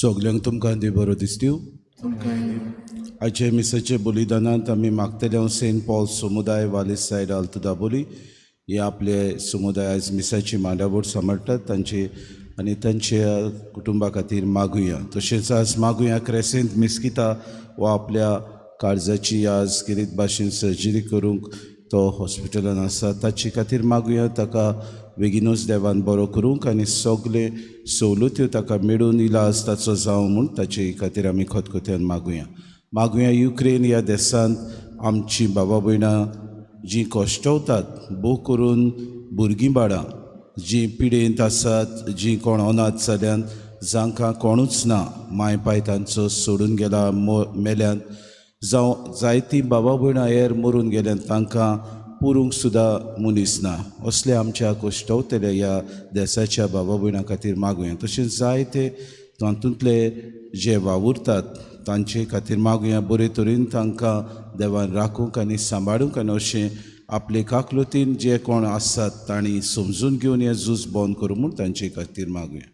सगल्यांक तुमकां देव बरो दिसतीव. आयचे मिसाचे बलिदानांत आमी मागतले सेंट पॉल समुदाय वालेसायड आल्तो दाबोली हे आपले समुदाय आयज मिसाची मांडावळ सांबाळटात तांचे आनी तांच्या कुटुंबा खातीर मागुया. तशेंच आज मागुया क्रेसेंत मिस्किता वा आपल्या काळजाची आज किरीत भाशेन सर्जरी करूंक तो हॉस्पिटलान आसा ताचे खातीर मागुया. ताका बेगीनूच देवान बरो करूंक आनी सगळे सवलत्यो ताका मेळून इलाज ताचो जावं म्हूण ताचे खातीर आमी खतखत्यान मागुया. मागुया युक्रेन ह्या देशांत आमची बाबा भयणां जीं कश्टवतात भोव करून भुरगीं बाळां जीं पिडेंत आसात, जीं कोण अनाथ जाल्यान, जांकां कोणूच ना, माय पाय तांचो सोडून गेला मेल्यान, जावं जायतीं बाबा भयणां हेर मरून गेल्यान तांकां पुरूंक सुद्दां मनीस ना, असले आमच्या कश्टवतले ह्या देसाच्या बाबा भयणां खातीर मागुया. तशेंच जायते तातूंतले जे वावुरतात तांचे खातीर मागुया बरे तरेन तांकां देवान राखूंक आनी सांबाळूंक आनी अशें आपले काकलुतीन जे कोण आसात तांणी समजून घेवन हें झूज बंद करूं म्हूण तांचे खातीर मागुया.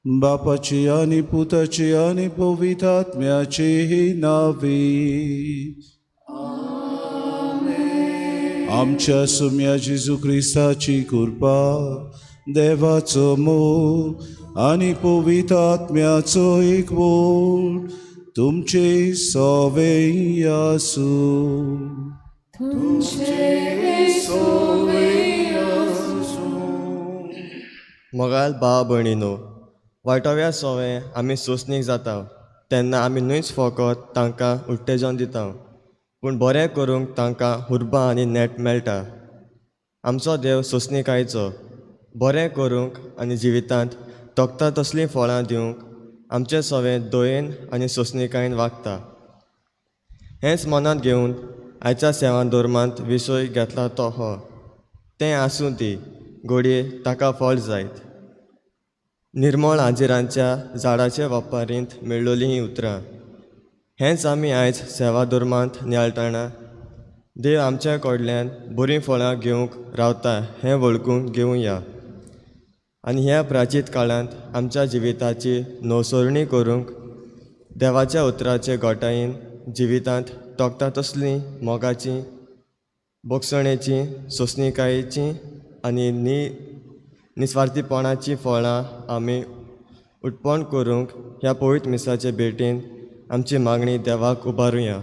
बापाची आनी पुताची आनी पवित्र आत्म्याची नांवी आमच्या सुम्या जेजू क्रिस्ताची कृपा, देवाचो मोग आनी पवित्र आत्म्याचो एकवट तुमचे सवे आसूं. मोगाल भाव भयणीनो, वायटव्या सोवे आमी सोंसणीक जाता तेन्ना आमी न्हूच फकत तांकां उत्तेजन दिता पूण बरें करूंक तांकां उर्बा आनी नेट मेळटा. आमचो देव सोंसणीकायेचो, बरें करूंक आनी जिवितांत तोखता तसलीं फळां दिवंक आमचे सोवे दयेन आनी सोंसणीकायेन वागता. हेंच मनांत घेवन आयच्या सेवा धर्मांत विशय घेतला तो हो, तें आसूं ती घडये ताका फळ जायत. निर्मळ हाजिरांच्या झाडाचे वपारींत मेळ्ळोलीं हीं उतरां. हेंच आमी आयज सेवा धर्मांत नियाळटना देव आमच्या कडल्यान बरीं फळां घेवंक रावता हें वळखून घेवया आनी ह्या प्राचीत काळांत आमच्या जिविताची नवसरणी करूंक देवाच्या उतराचे घटायेन जिवितांत तोखता तसलीं मोगाची, भोगसणेची, सोंसणीकायेची आनी निस्वार्थीपणाची फळां आमी उत्पन्न करूंक ह्या पवित्र मिसाचे भेटेन आमची मागणी देवाक उबारुया.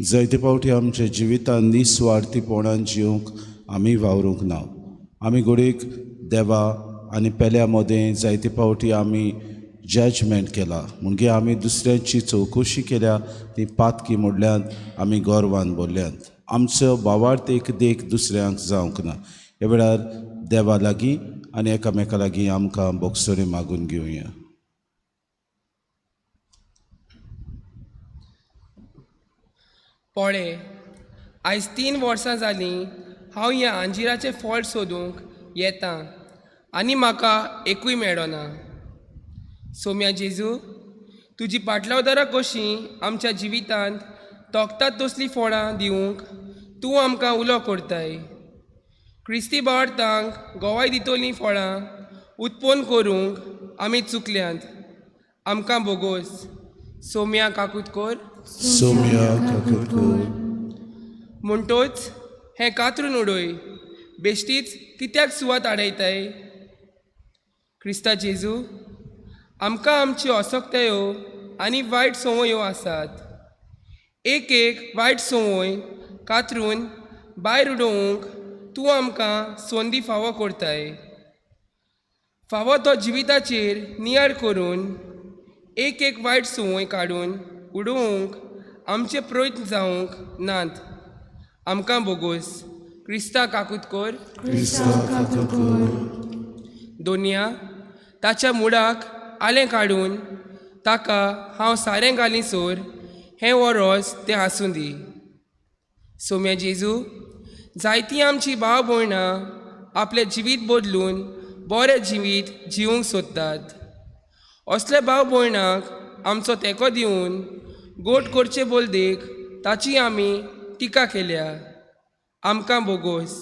जायते फावटी आमच्या जिवितांत निस्वार्थीपणान जिवंक आमी वावरूंक ना. आमी घडयेक देवा आनी पेल्या मदें जायते फावटी आमी जजमेंट केला, म्हणजे आमी दुसऱ्यांची चवकशी केल्या, ती पातकी मोडल्यान आमी गर्वान भरल्यात. आमचो भावार्थ एक देख दुसऱ्यांक जावंक ना. ह्या वेळार देवा लागीं आनी एकामेका लागीं आमकां बोगसणी मागून घेवया. पळे, आयज 3 वर्सां जालीं हांव ह्या अंजिराचें फळ सोदूंक येता आनी म्हाका एकूय मेळना. सोम्या जेजू, तुजी पाटलावदारां कशीं आमच्या जिवितांत तोखतात तसलीं फळां दिवंक तूं आमकां उलो करताय. क्रिस्ती भावार्थांक गोवाय दितलीं फळां उत्पन्न करूंक आमी चुकल्यांत, आमकां बोगोस. सोम्या काकूत कर. सोम्या काकूत कर. म्हणटोच हें कातरून उडय, बेश्टीच कित्याक सुवात आडयताय? क्रिस्ता जेजू, आमकां आमच्यो असक्तायो आनी वायट संवयो आसात. एक एक वायट संवय कातरून भायर उडोवंक तूं आमकां संदी फावो करताय. फावो तो जिविताचेर नियाळ करून एक एक वायट संवय काडून उडोवंक आमचे प्रयत्न जावंक नात. आमकां बोगोस. क्रिस्ता काकूत कर. दोनया ताच्या मुळाक आलें काडून ताका हांव सारें घाली सोर हें वरोस तें आसूं दी. सोम्या जेजू, जायतीं आमची भाव भयणां आपलें जिवीत बदलून बरें जिवीत जिवूंक सोदतात. असले भाव भयणांक आमचो तेंको दिवन गोट करचे बोलदेक ताची आमी टिका केल्या. आमकां बोगोस.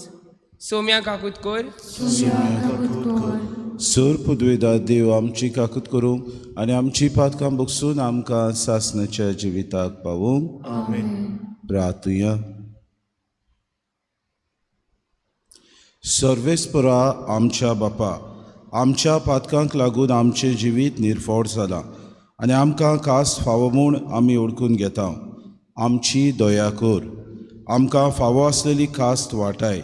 सोम्या काकूत कर. सोर पुदवेदा देव आमची काकूत करूंक आनी आमची पातकां बगसून आमकां सासणाच्या जिविताक पावूंक. आमेन. प्रार्थुया. सर्वेस्परा आमच्या बापा, आमच्या पातकांक लागून आमचें जिवीत निर्फोड जालां आनी आमकां खास फावो म्हूण आमी ओळखून घेता. आमची दया कर, आमकां फावो आसलेली खास्त वाटाय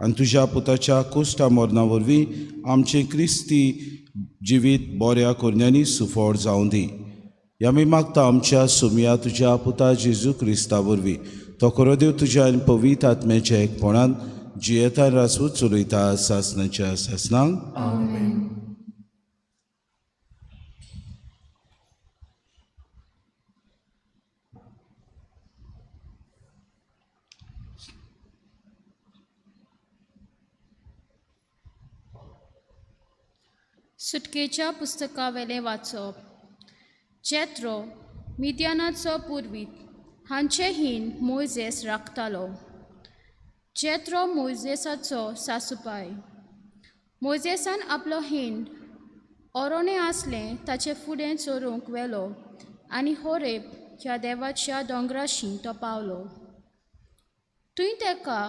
आनी तुज्या पुताच्या कुश्टा मरणा वरवीं आमचें क्रिस्ती जिवीत बऱ्या करण्यांनी सुफळ जावं दी. आमी मागता आमच्या सुमया तुज्या पुता जेजू क्रिस्ता वरवीं, तो खरो देव तुज्या आनी पवित्र आत्म्याच्या एकपणान जियेता रासू चलयता सासणाच्या सासणांक. आमेन. सुटकेच्या पुस्तकावेलें वाचप. जेत्रो मिद्यानाचो पुर्वीत हांचे हीन मोयजेस राखतालो. जेत्रो मोयजेसाचो सासूपाय. मोयजेसान आपलो हिंड ओरोणें आसलें ताचे फुडें चोरूंक व्हेलो आनी होरेब ह्या देवाच्या दोंगराशी तो पावलो. थंय ताका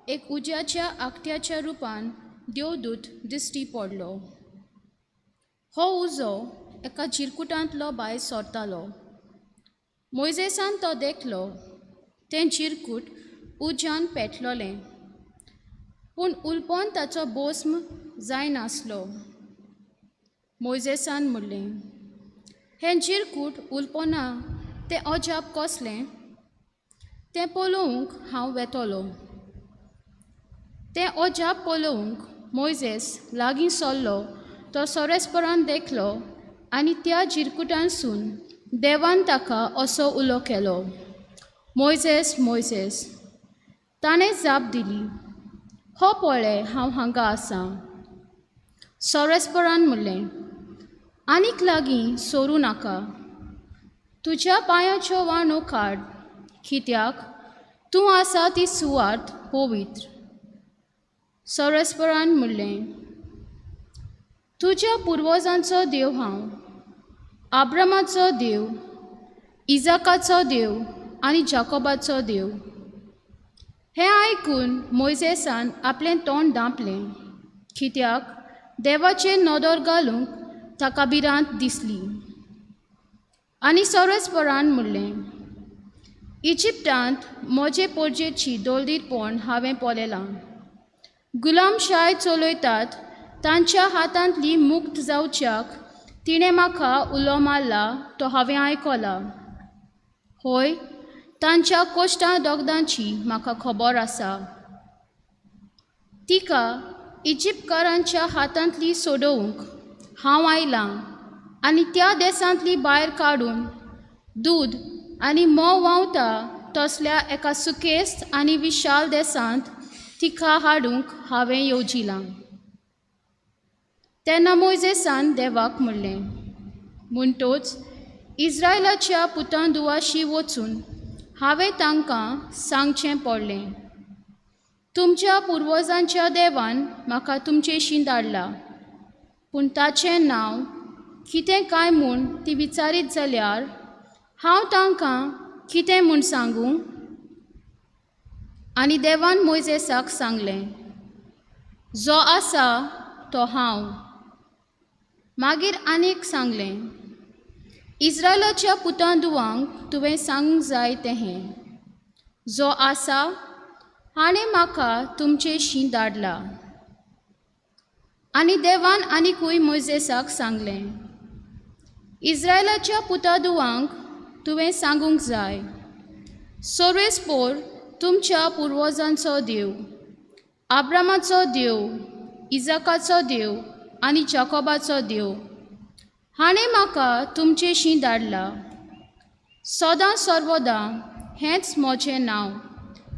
एक उज्याच्या आकट्याच्या रुपान देवदूत दिश्टी पडलो. हो उजो एका चिरकुटांतलो भायर सरतालो. मोयजेसान तो देखलो. तें चिरकूट उज्यान पेटलोलें, पूण उलपोन ताचो बोस्म जायनासलो. मोयजेसान म्हणलें, हें चिरकूट उलपोना तें अजाप कसलें? तें पळोवंक हांव वेतलो. तें अजाप पळोवंक मोयजेस लागीं सरलो. तो सोरेस्परान देखलो आनी त्या जिरकुटांसून देवान ताका असो उलो केलो, मोयजेस, मोयजेस. ताणें जाप दिली, हो पळय हांव हांगा आसां. सोरेस्परान म्हणलें, आनीक लागीं सोरूं नाका, तुज्या पांयाच्यो वाणो काड, कित्याक तूं आसा ती सुवात पवित्र. सोरेस्परान म्हणलें, तुज्या पुर्वजांचो देव हांव, आब्रामाचो देव, इजाकाचो देव आनी जाकोबाचो देव. हें आयकून मोयजेसान आपलें तोंड धांपलें, कित्याक देवाचेर नदर घालूंक ताका भिरांत दिसली. आनी सोरेस्परान म्हणलें, इजिप्टांत म्हजे पोरजेची दळदीरपण हांवें पळयलां. गुलामशाय चलयतात तांच्या हातांतली मुक्त जावच्याक तिणें म्हाका उलो मारला तो हांवें आयकला. हय, तांच्या कोश्टां दोगदांची म्हाका खबर आसा. तिका इजिप्तकारांच्या हातांतली सोडोवंक हांव आयलां आनी त्या देसांतली भायर काडून दूद आनी म्होंव व्हांवता तसल्या एका सुकेस्त आनी विशाल देसांत तिका हाडूंक हांवें येवजिलां. तेन्ना मोयजेसान देवाक म्हणलें, म्हणटोच इस्रायलाच्या पुतां दुवाशी वचून हांवें तांकां सांगचें पडलें, तुमच्या पुर्वजांच्या देवान म्हाका तुमचेशी धाडला, पूण ताचें नांव कितें काय म्हूण ती विचारीत जाल्यार हांव तांकां कितें म्हूण सांगूं? आनी देवान मोयजेसाक सांगलें, जो आसा तो हांव. मागीर आनीक सांगलें, इस्रायलाच्या पुतां दुवांक तुवें सांगूंक जाय तें हें, जो आसा हाणें म्हाका तुमचेशी धाडला. आनी देवान आनिकूय मोयजेसाक सांगलें, इस्रायलाच्या पुता दुवांक तुवें सांगूंक जाय, सोरेस्पोर तुमच्या पुर्वजांचो देव, आब्रामाचो देव, इजाकाचो देव आनी जाकोबाचो देव हाणें म्हाका तुमचेशी धाडला. सदां सर्वदां हेंच म्हजें नांव,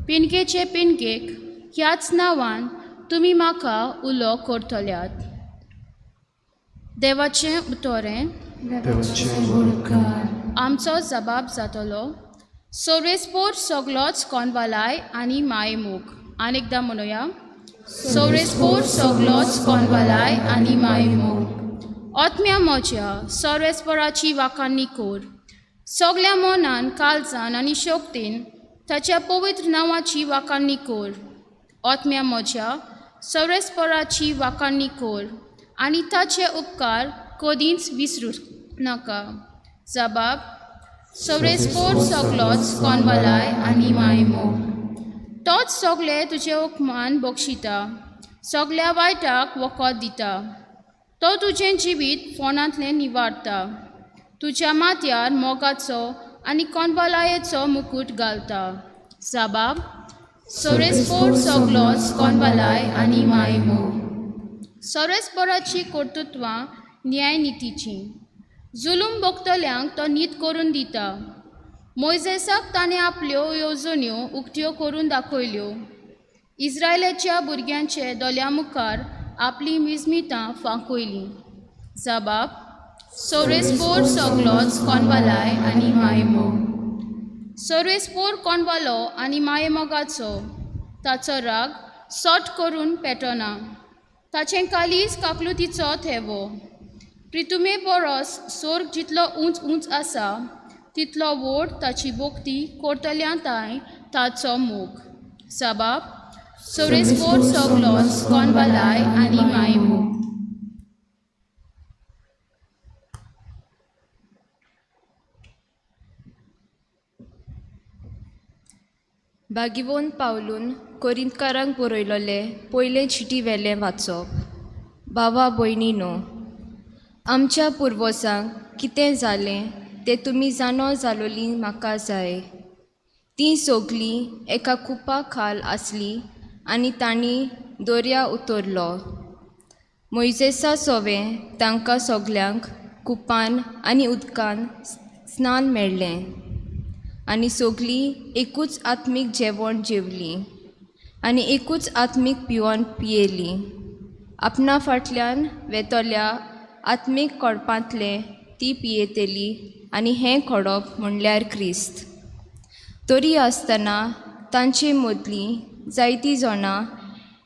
पिणगेचे पिणगेक ह्याच नांवान तुमी म्हाका उलो करतल्यात. देवाचें उतोरें. आमचो जबाब जातलो, सोरेस्पोर सगलोच कोनवालाय आनी मायेमोग. आनी एकदां म्हणुया, सोरेस्पोर सगलोच कोनवालाय आनी मायमोग. आत्म्या म्हज्या सोरेस्पोराची वाखाणणी कोर. सगल्या मनान, काळजान आनी शक्तीन ताच्या पवित्र नांवाची वाखाणणी कोर. आत्म्या म्हज्या सोरेस्पोराची वाखाणणी कोर आनी ताचे उपकार कदींच विसरू नाका. जबाब सोरेस्पोर सगलोच कोनवालाय आनी मायमोग. तोच सगळे तुजे उपमान बक्षिता, सगल्या वायटाक वखद दिता. तो तुजें जिवीत फोंडांतलें निवारता, तुज्या माथ्यार मोगाचो आनी कोनवालायेचो मुकूट घालता. जबाब सोरेस्पोर सगलोच कोनवालाय आनी मायमोग. सोरेस्पोराची कर्तृत्वां न्यायनितीचीं. जुलूम भोगतल्यांक तो नीत करून दिता. मोयजेसाक ताणें आपल्यो येवजण्यो उक्त्यो करून दाखयल्यो. इस्रायलाच्या भुरग्यांचे दोळ्यां मुखार आपलीं विस्मितां फांकयलीं. जबाब सोरेस्पोर सगलोच कोनवालाय आनी मायमोग. सोरेस्पोर कोनवालो आनी मायमोगाचो. ताचो राग सोट करून पेटना. ताचें कालीज काकलुतीचो थेवो. प्रितुमे परस सोर्ग जितलो उंच उंच आसा तितलो व्हड ताची भक्ती करतल्या तांय ताचो मोग. जबाब सोरेस्पोर सगलोच कोनवालाय आनी मायमोग. बागिवोन पावलून कोरिंतकारांक बरयलोले पयले चिटी वेलें वाचप. बाबा भयणीनो, आमच्या पुर्वजांक कितें जालें तें तुमी जाणो जालोलीं म्हाका जाय. तीं सगलीं एका कुपा खाल आसलीं आनी तांणी दर्या उतरलो. मोयजेसा सोवें तांकां सगल्यांक कुपान आनी उदकान स्नान मेळ्ळें आनी सगलीं एकूच आत्मीक जेवण जेवलीं आनी एकूच आत्मीक पिवन पियेलीं. आपणा फाटल्यान वेतल्या आत्मीक कोडपांतलें ती पियेतली आनी हें खोडप म्हणल्यार क्रिस्त. तरी आसतना तांचे मदलीं जायतीं जाणां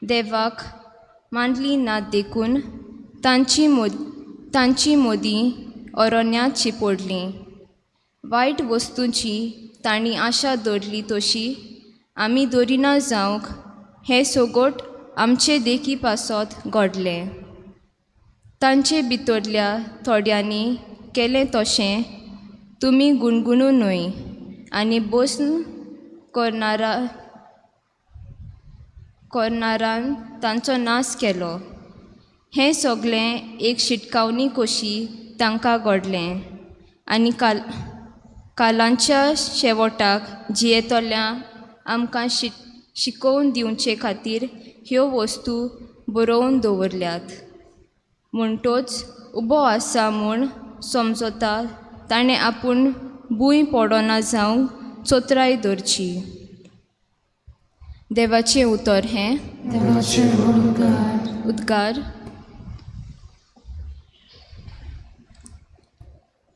देवाक मानलीं ना देखून तांची मदीं अरण्यांत शिंपडलीं. वायट वस्तूंची तांणी आशा दवरली तशी आमी दवरिना जावंक हें सगट आमचे देखी पासत घडलें. तांचे भितरल्या थोड्यांनी केलें तशें तुमी गुणगुणू न्हय आनी बसून कोर्नारान तांचो नाश केलो. हें सगळें एक शिटकावणी कशी तांकां घडलें आनी कालांच्या शेवटाक जियेतल्या आमकां शिकोवन दिवचे खातीर ह्यो वस्तू बरोवन दवरल्यात. म्हणटोच उबो आसा म्हूण समजता ताणें आपूण भूंय पडना जावंक चोत्राय धरची. देवाचें उतर हें. उद्गार.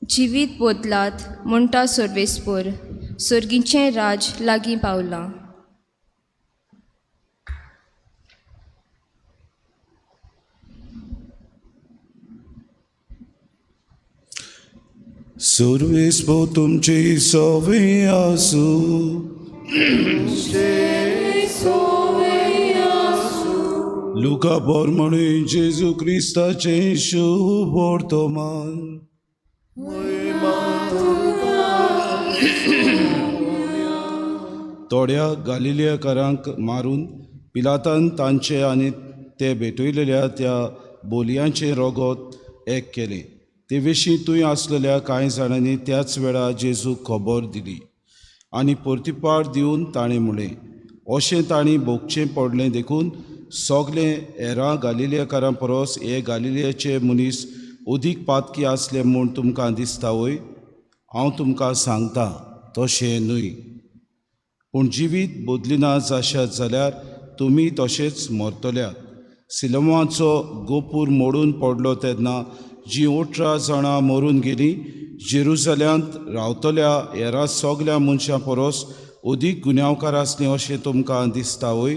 जिवीत बदलात म्हणटा सर्वेस्पोर, सर्गीचें राज लागीं पावलां. सर्वेस्पोर तुमचे सवे आसूं. लुका बोरमणी जेजू क्रिस्ताचें शुभ वर्तमान. थोड्या गालिलियकारांक मारून पिलातान तांचे आनी ते भेटयलेल्या त्या बोलयांचें रगत एक केलें. ते विशीं थंय आसलेल्या कांय जाणांनी त्याच वेळार जेजूक खबर दिली आनी परतिपार दिवन ताणें म्हणलें, अशें तांणी भोगचें पडलें देखून सगळे हेरां गालिलियकारां परस हे गालिलियाचे मनीस अदीक पातकी आसले म्हूण तुमकां दिसता वय? हांव तुमकां सांगता तशें न्हय. पूण जिवीत बदलिना जाशात जाल्यार तुमी तशेंच मरतल्यात. सिलोमाचो गोपूर मोडून पडलो तेन्ना जीं 18 जाणां मरून गेलीं, जेरुजाल्यांत रावतल्या हेरां सगल्या मनशां परस अदीक गुन्यांवकार आसलीं अशें तुमकां दिसता वय?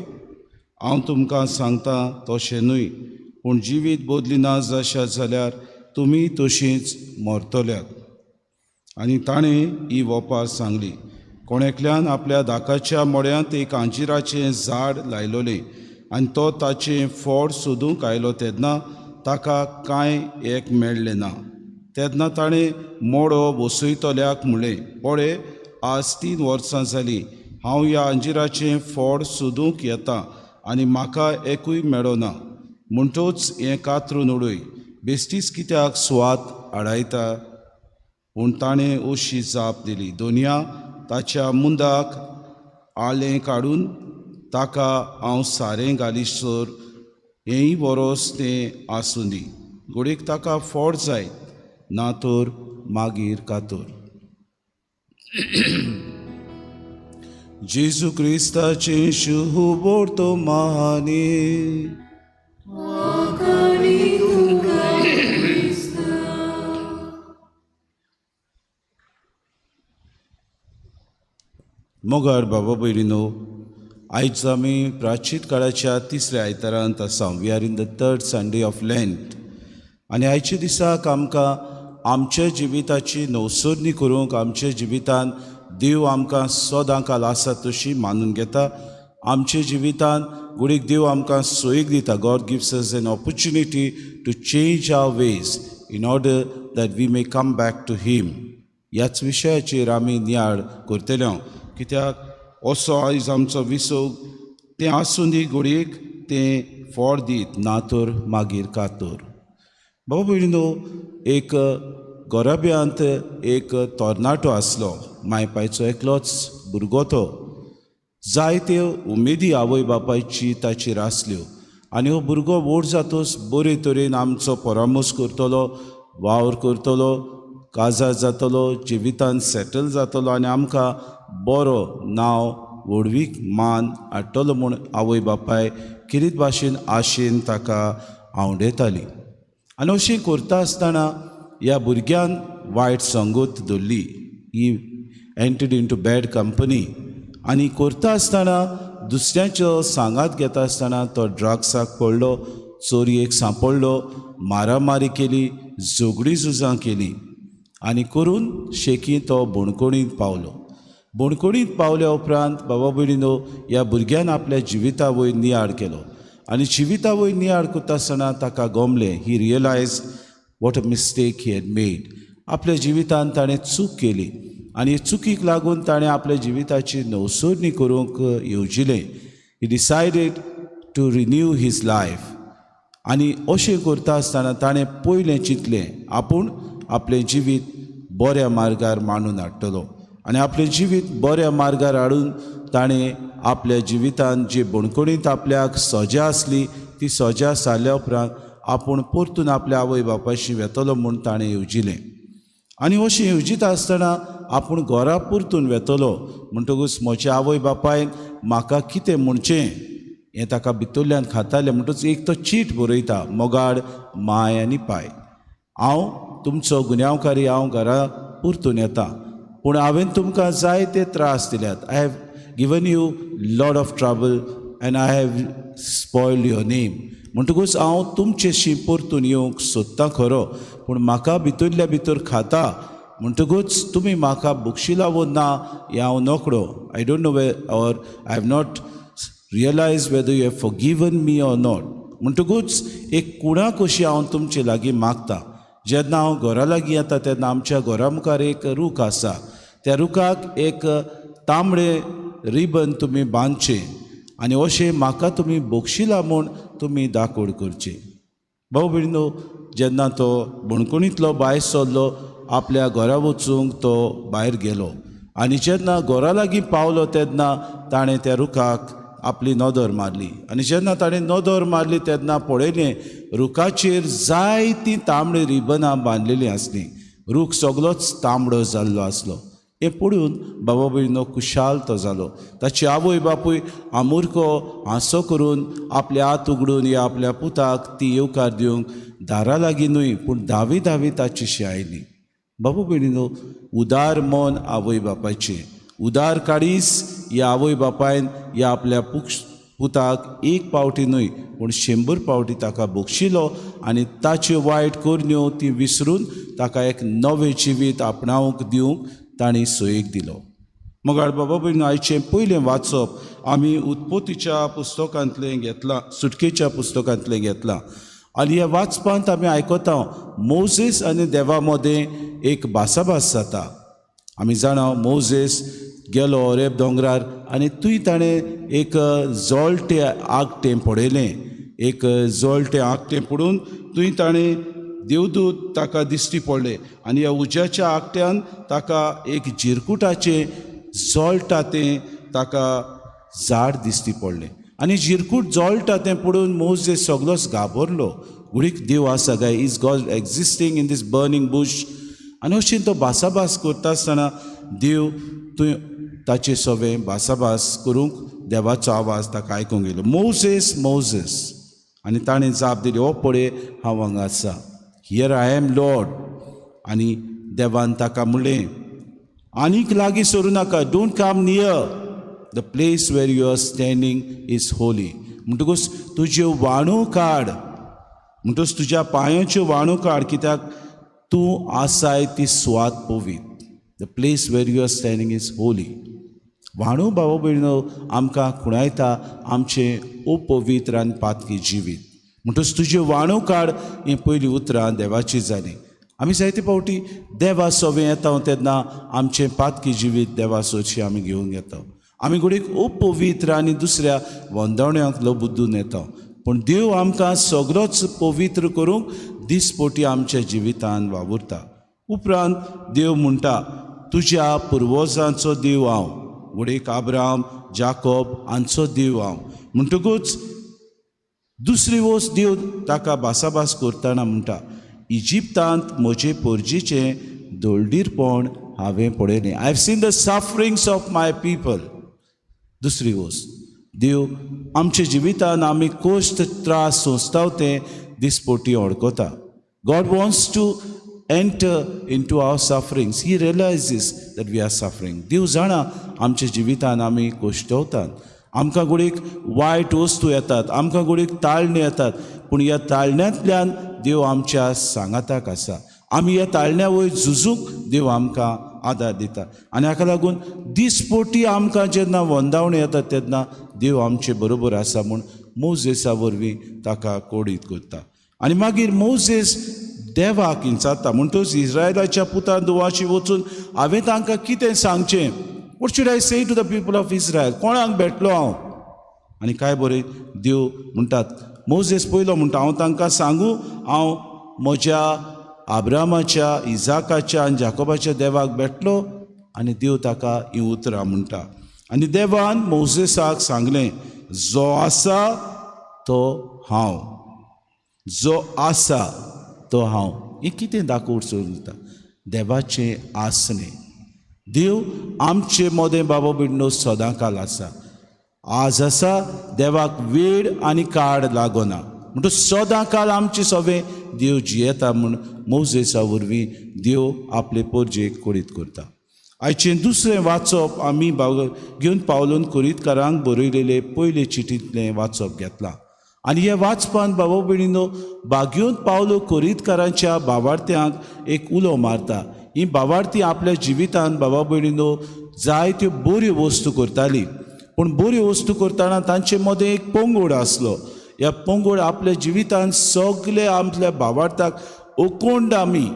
हांव तुमकां सांगता तशें न्हय, पूण जिवीत बदली ना जाशात जाल्यार तुमी तशींच मरतल्यात. आनी ताणें ही वोपार सांगली, कोण एकल्यान आपल्या दाकाच्या मड्यांत एक आंजिराचें झाड लायलोलें आनी तो ताचें फोड सोदूंक आयलो तेन्ना ताका कांय एक मेळ्ळें ना. तेन्ना ताणें मोडो बसयतल्याक म्हणलें, पळय आज 3 वर्सां जालीं हांव ह्या अंजिराचें फोड सोदूंक येता आनी म्हाका एकूय मेळना, म्हणटूच हें कातरून उडय, बेश्टीच कित्याक सुवात आडायता? पूण ताणें अशी जाप दिली, दोनया ताच्या मुंदाक आलें काडून ताका हांव सारें घालीसर हेंय वरोस तें आसूं दी, घडयेक ताका फोड जायत, ना तर मागीर कातर. जेजू क्रिस्ताचें शुभवर्तमानी. मोगाळ बाबा भयणीनो, आयज आमी प्राचीन काळाच्या तिसऱ्या आयतारांत आसा. We are in the third Sunday of Lent. आनी आयच्या दिसाक आमकां आमच्या जिविताची नवसरणी करूंक, आमच्या जिवितान देव आमकां सदां काल आसा तशी मानून घेता. आमच्या जिवितान गुडीक देव आमकां सोयीक दिता. God gives us an opportunity to change our ways in order that we may come back to him. ह्याच विशयाचेर आमी नियाळ करतले, कित्याक असो आयज आमचो विसव तें आसूं दी, घडयेक तें फोड दीत, ना तर मागीर कातर. बाबा भयणीनो, एक गोराब्यांत एक तरणाटो आसलो, माय पायचो एकलोच भुरगो. तो जायत्यो उमेदी आवय बापायची ताचेर आसल्यो आनी हो भुरगो व्हड जातच बरे तरेन आमचो परामर्श करतलो, वावर करतलो, काजार जातलो, जिवितान सेटल जातलो आनी आमकां बरो नांव व्हडवीक मान हाडटलो म्हूण आवय बापाय किरीत भाशेन आशेन ताका आंवडेताली. आनी अशें करता आसतना ह्या भुरग्यान वायट संगत धरली. He entered into bad company. आनी करता आसतना दुसऱ्यांचो सांगात घेता आसतना तो ड्रग्साक पडलो, चोरयेक सांपडलो, मारामारी केली, झगडी झुजां केली आनी करून शेकी तो बणकोणींत पावलो. बणकोणींत पावल्या उपरांत बाबा भयणीनो, ह्या भुरग्यान आपल्या जिविता वयर नियाळ केलो आनी जिविता वयर नियाळ करता आसतना ताका गमलें. He realise what a mistake he had made. आपल्या जिवितान ताणें चूक केली आनी चुकीक लागून ताणें आपल्या जिविताची नवसरणी करूंक येवजिलें. He decided to renew his life. आनी अशें करता आसतना ताणें पयलें चिंतलें, आपूण आपलें जिवीत बऱ्या मार्गार मांडून हाडटलो. आनी आपलें जिवीत बऱ्या मार्गार हाडून ताणें आपल्या जिवितान जी बणकोणींत आपल्याक सजा आसली ती सजा सारल्या उपरांत आपूण परतून आपल्या आवय बापायशी वेतलो म्हूण ताणें येवजिलें. आनी अशें येवजिता आसतना आपूण घरा परतून वेतलो म्हणटकूच म्हज्या आवय बापायन म्हाका कितें म्हणचें हें ताका भितरल्यान खातालें. म्हणटकूच एक तो चीट बरयता, मोगाड माय आनी पाय, हांव तुमचो गुन्यांवकारी, हांव घरा परतून येता, पूण हांवें तुमकां जायते त्रास दिल्यात. I have given you lot of trouble and I have spoiled your name. म्हणटकूच हांव तुमचेशी परतून येवंक सोदतां खरो, पूण म्हाका भितरल्या भितर खाता, म्हणटकूच तुमी म्हाका बक्षिला वो ना हें हांव नकळो. I don't know way or I have not realise whether you have forgiven me or not. म्हणटकूच एक कुणा कशी हांव तुमचे लागीं मागता. जेन्ना हांव घरा लागीं येता तेन्ना आमच्या घरा मुखार एक रूख आसा, त्या रुखाक एक तांबडे रिबन तुमी बांदचें आनी अशें म्हाका तुमी बक्षिला म्हूण तुमी दाकोड करचें. भाव भयणीनो, जेन्ना तो बणकोणींतलो भायर सरलो, आपल्या घरा वचूंक तो भायर गेलो आनी जेन्ना घरा लागीं पावलो तेन्ना ताणें त्या रुखाक आपली नदर मारली आनी जेन्ना ताणें नदर मारली तेन्ना पळयलें रुखाचेर जायतीं तांबडी रिबनां बांदलेलीं आसलीं. रूख सगळोच तांबडो जाल्लो आसलो. हें पळोवन बाबा भयणीनो खुशाल तो जालो. ताची आवय बापूय आमुरको हांसो करून आपले हात उगडून ह्या आपल्या पुताक ती येवकार दिवंक दारा लागीं न्हय पूण धावी धावी ताचीशी आयली. बाबा भयणीनो, उदार मन आवय बापायचें, उदार काडीस ह्या आवय बापायन ह्या आपल्या पुताक एक पावटी न्हय पूण 100 पावटी ताका बक्षिलो आनी ताच्यो वायट करण्यो ती विसरून ताका एक नवें जिवीत आपणावंक दिवंक तांणी सोयीक दिलो. मोगाळ बाबा भयणीनो, आयचें पयलें वाचप आमी उत्पत्तीच्या पुस्तकांतलें घेतलां, सुटकेच्या पुस्तकांतलें घेतलां. आनी ह्या वाचपांत आमी आयकता मोझेस आनी देवा मदें एक भासाभास जाता. आमी जाणा मोझेस गेलो होरेब दोंगरार आनी थंय ताणें एक जळटें आगटें पळयलें. एक जळटें आगटें पडून थंय ताणें देवदूत ताका दिश्टी पडले आनी ह्या उज्याच्या आगट्यान ताका एक जिरकुटाचें जळटा तें ताका झाड दिश्टी पडलें. आनी जिरकूट जळटा तें पळोवन मोझेस सगलोच घाबरलो. घुडीक देव आसा काय? Is God existing in this burning bush? आनी अशें तो भासाभास करता आसतना देव थंय ताचे सवें भासाभास करूंक देवाचो आवाज ताका आयकूंक येयलो, मोझेस मोझेस. आनी ताणें जाप दिली, हो पळय हांव हांगा आसा, here I am Lord. आनी देवान ताका म्हणलें, आनीक लागीं सरूं नाका, don't come near, the place where you are standing is holy. म्हणटकूच तुज्यो वाणो काड, म्हणटकूच तुज्या पांयांच्यो वाणो काड, कित्याक तूं आसाय ती सुवात पवित्र. The place where you are standing is holy. वाणू भाव भयणो आमकां खुणायता आमचें अपवित्र आनी पातकी जिवीत. म्हणटकूच तुज्यो वाणो काड हीं पयलीं उतरां देवाची जालीं. आमी जायते फावटी देवा सवें येता तेन्ना आमचें पातकी जिवीत देवा सोदशी आमी घेवन येता. आमी घडयेक अपवित्र आनी दुसऱ्या वंदवण्यांक लबुद्दून येता, पूण देव आमकां सगळोच पवित्र करूंक दिसपोटी आमच्या जिवितान वावुरता. उपरांत देव म्हणटा, तुज्या पुर्वजांचो देव हांव, घडयेक आब्राम जाकोब हांचो देव हांव. म्हणटकूच दुसरी वस्त देव ताका भासाभास करतना म्हणटा, इजिप्तांत म्हजे पोरजीचें दळडीरपण हांवें पळयलें. I have seen the sufferings of my people. दुसरी वस्त देव आमच्या जिवितान आमी कश्ट त्रास सोंसता तें दिसपोटी वळखता. God wants to enter into our sufferings. He realizes that we are suffering. देव जाणा आमच्या जिवितान आमी कश्टवतात, आमकां घडयेक वायट वस्तू येतात, आमकां घडयेक ताळणे येतात, पूण ह्या ताळण्यांतल्यान देव आमच्या सांगाताक आसा. आमी ह्या ताळण्या वयर झुजूंक देव आमकां आदार दिता. आनी हाका लागून दिसपोटी आमकां जेन्ना वंदावणी येता तेन्ना देव आमचे बरोबर आसा म्हूण मोझेसा वरवीं ताका कोडीत करता. आनी मागीर मोझेस देवाक विचारता, म्हणटकच इस्रायलाच्या पुतान दुवाशी वचून हांवें तांकां कितें सांगचें? What should I say to the people of Israel? कोणाक भेटलो हांव? आनी काय बरें देव म्हणटात, मोझेस पयलो म्हणटा, हांव तांकां सांगू हांव म्हज्या आब्रामाच्या इजाकाच्या आनी जाकोबाच्या देवाक भेटलो. आनी देव ताका हीं उतरां म्हणटा. आनी देवान मोझेसाक सांगलें, जो आसा तो हांव, जो आसा तो हांव. हें कितें दाखोवंक सोदता? देवाचें आसणें. देव आमचे मदें बाबा भयणीनो सदां काल आसा, आज आसा. देवाक वेळ आनी काळ लागना, म्हणटकच सदां काल आमचे सवें देव जियेता म्हूण मोझेसा वरवीं देव आपले पोरजेक कोडीत करता. आयचें दुसरें वाचप आमी घेवन पावलून कोरिंतकारांक बरयलेले पयले चिटींतलें वाचप घेतलां. आनी ह्या वाचपान बाबा भयणीनो बागेवन पावलो कोरिंतकारांच्या भावार्थ्यांक एक उलो मारता. ही भावार्थी आपल्या जिवितान बाबा भयणीनो जायत्यो बऱ्यो वस्तू करताली, पूण बऱ्यो वस्तू करतना तांचे मदें एक पंगड आसलो. ह्या पंगड आपल्या जिवितान सगळे आपल्या भावार्थाक ओकोंड आमी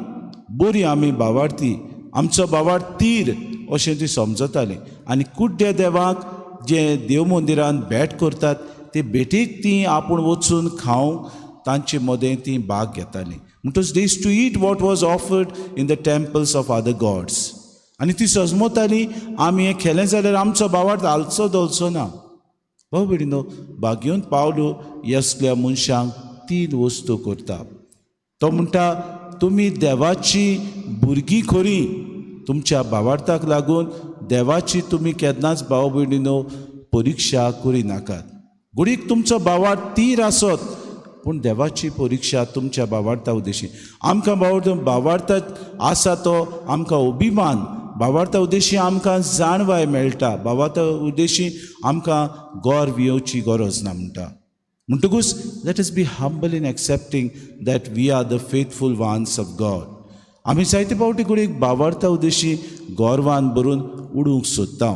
बरी आमी भावार्थी, आमचो भावार्थ तीर अशें ती समजताली. आनी कुड्ड्या देवाक जे देव मंदिरान भेट करतात ते भेटीक ती आपूण वचून खावंक तांचे मदें ती भाग घेताली. म्हणटकच they used to eat what was offered in the temples of other gods. आनी ती सजमताली आमी हें खेलें जाल्यार आमचो भावार्थ हालचो धोलचो ना. भाव भयणीनो, बागेवन पावलो असल्या मनशांक तीन वस्तू करता. तो म्हणटा, तुमी देवाची भुरगीं खरी, तुमच्या भावार्थाक लागून देवाची तुमी केन्नाच भाव भयणीनो परिक्षा करिनाकात. घडयेक तुमचो भावार्थ तीर आसत, पूण देवाची परिक्षा तुमच्या भावार्था उद्देशी. आमकां भावार्थ आसा तो आमकां अभिमान, भावार्था उद्देशी आमकां जाणवाय मेळटा, भावार्था उद्देशी आमकां गर्व येवची गरज ना म्हणटा. म्हणटकूच let us be humble in accepting that we are the faithful ones of God. आमी जायते फावटी घडयेक भावार्था उद्देशी गर्वान भरून उडूंक सोदता,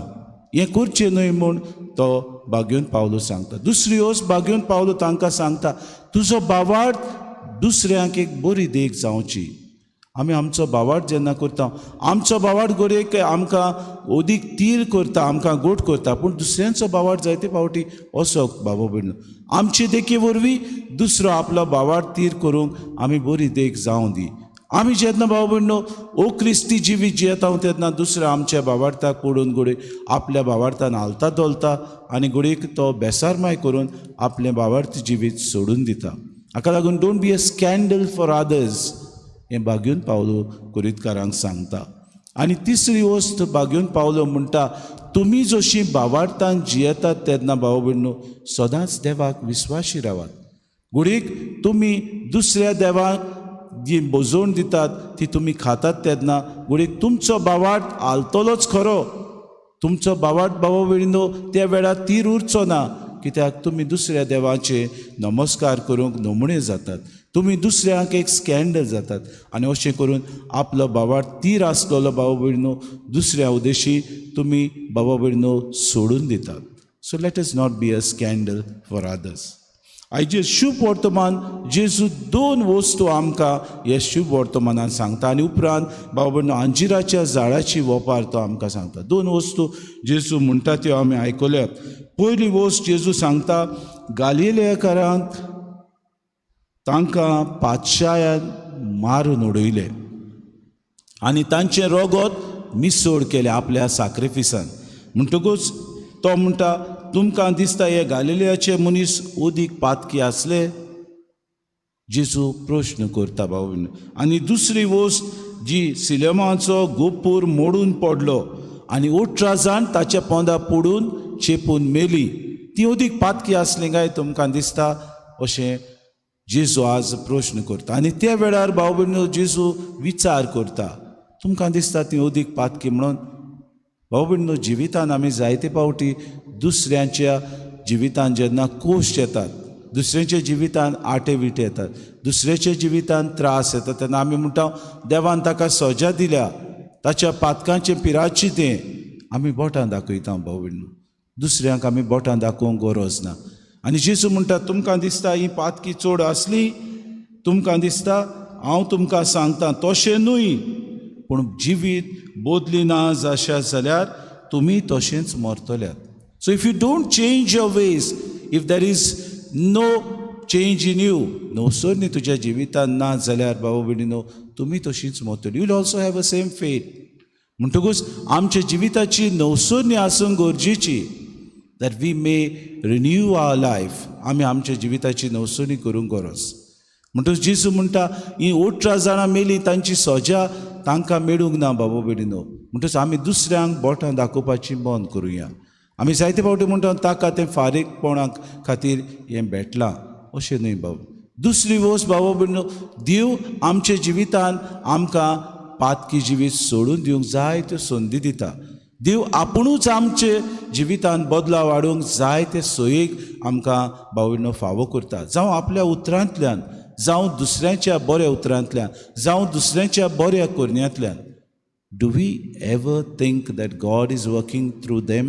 हें करचें न्हय म्हूण तो भाग्योन पावलो सांगता. दुसरी वस्त भाग्योन पावलो तांकां सांगता, तुजो भावार्थ दुसऱ्यांक एक बरी देख जावची. आमी आमचो भावार्थ जेन्ना करता, आमचो भावार्थ घडयेक आमकां अदीक तीर करता, आमकां गोट करता, पूण दुसऱ्यांचो भावार्थ जायते फावटी असो बाबा भयणीनो आमचे देखी वरवीं दुसरो आपलो भावार्थ तीर करूंक आमी बरी देख जावं दी. आमी जेन्ना बाबा भयणीनो ओ क्रिस्ती जिवीत जियेता तेन्ना दुसरो आमच्या भावार्थाक पडून घडये आपल्या भावार्थान हालता धोलता आनी घडयेक तो बेसारमाय करून आपलें भावार्थ जिवीत सोडून दिता. हाका लागून don't be a scandal for others हें भाग्योन पावलो कुरितकारांक सांगता. आनी तिसरी वस्त भाग्योन पावलो म्हणटा, तुमी जशीं भावार्थान जियेतात तेन्ना भाव भयणीनो सदांच देवाक विस्वाशी रावात. घडयेक तुमी दुसऱ्या देवाक जी भोजवण दितात ती तुमी खातात तेन्ना घडयेक तुमचो भावार्थ हालतलोच खरो, तुमचो भावार्थ बाबा भयणीनो त्या वेळार तीर उरचो ना, कित्याक तुमी दुसऱ्या देवाचे नमस्कार करूंक नमूणे जातात, तुमी दुसऱ्यांक एक स्कँडल जातात आनी अशें करून आपलो भावार्थ तीर आसलेलो बाबा भयणीनो दुसऱ्या उद्देशी तुमी बाबा भयणीनो सोडून दितात. So let us not be a scandal for others. आयचे शुभ वर्तमान जेजू दोन वस्तू आमकां हे शुभ वर्तमानान सांगता आनी उपरांत बाबा भयणीनो अंजिराच्या झाडाची वपार तो आमकां सांगता. दोन वस्तू जेजू म्हणटा त्यो आमी आयकल्यात. पयली वस्त जेजू सांगता, गालिलेकारांक तांकां पातशायान मारून उडयले आनी तांचें रगत मिसोड केलें आपल्या साक्रिफिसान. म्हणटकूच तो म्हणटा, तुमकां दिसता हे गालिलेयाचे मनीस अदीक पातकी आसले? जेजू प्रश्न करता बाबा. आनी दुसरी वस्त जी सिलेमाचो गोपूर मोडून पडलो आनी 18 जाण ताच्या पोंदा पडून चेपून मेली, ती अदीक पातकी आसली काय तुमकां दिसता? अशें जेजू आज प्रश्न करता. आनी त्या वेळार भाव भयणीनो जेजू विचार करता, तुमकां दिसता ती अदीक पातकी म्हणून? भाव भयणीनो जिवितान आमी जायते फावटी दुसऱ्यांच्या जिवितान जेन्ना कोश्ट येतात, दुसऱ्यांच्या जिवितान आटे विटे येतात, दुसऱ्याच्या जिवितान त्रास येतात, तेन्ना आमी म्हणटा देवान ताका सजा दिल्या, ताच्या पातकांचे पिराची तें आमी बोटां दाखयता. भाव भयणीनो दुसऱ्यांक आमी बोटां दाखोवंक गरज ना. आनी जेजू म्हणटा, तुमकां दिसता ही पातकी चड आसली? तुमकां दिसता? हांव तुमकां सांगता तशें न्हय, पूण जिवीत बदली ना जाशा जाल्यार तुमी तशेंच मरतल्यात. So if you don't change your ways, if there is no change in you, नवसरणी तुज्या जिवितान ना जाल्यार बाबा भयणीनो तुमी तशींच मरतली. You will also have a same fate. म्हणटकूच आमच्या जिविताची नवसरणी आसूंक गरजेची, that we may renew our life. आमी आमच्या जिविताची नवसरणी करूंक गरज. म्हणटकूच जेजू म्हणटा, ही 18 जाणां मेली तांची सजा तांकां मेळूंक ना बाबा भयणीनो. म्हणटकूच आमी दुसऱ्यांक बोटां दाखोवपाची बंद करुया. आमी जायते फावटी म्हणटा ताका तें फारीकपणा खातीर हें भेटलां, अशें न्हय बाबा. दुसरी वस्त बाबा भयणीनो, देव आमच्या जिवितान आमकां पातकी जिवीत सोडून दिवंक जाय त्यो संदी दिता. देव आपुणूच आमचे जिवितान बदलाव हाडूंक जाय ते सोयीक आमकां बाबा भयणीनो फावो करता. जावं आपल्या उतरांतल्यान, जावं दुसऱ्यांच्या बऱ्या उतरांतल्यान, जावं दुसऱ्यांच्या बऱ्या करण्यांतल्यान. Do we ever think that God is working through them?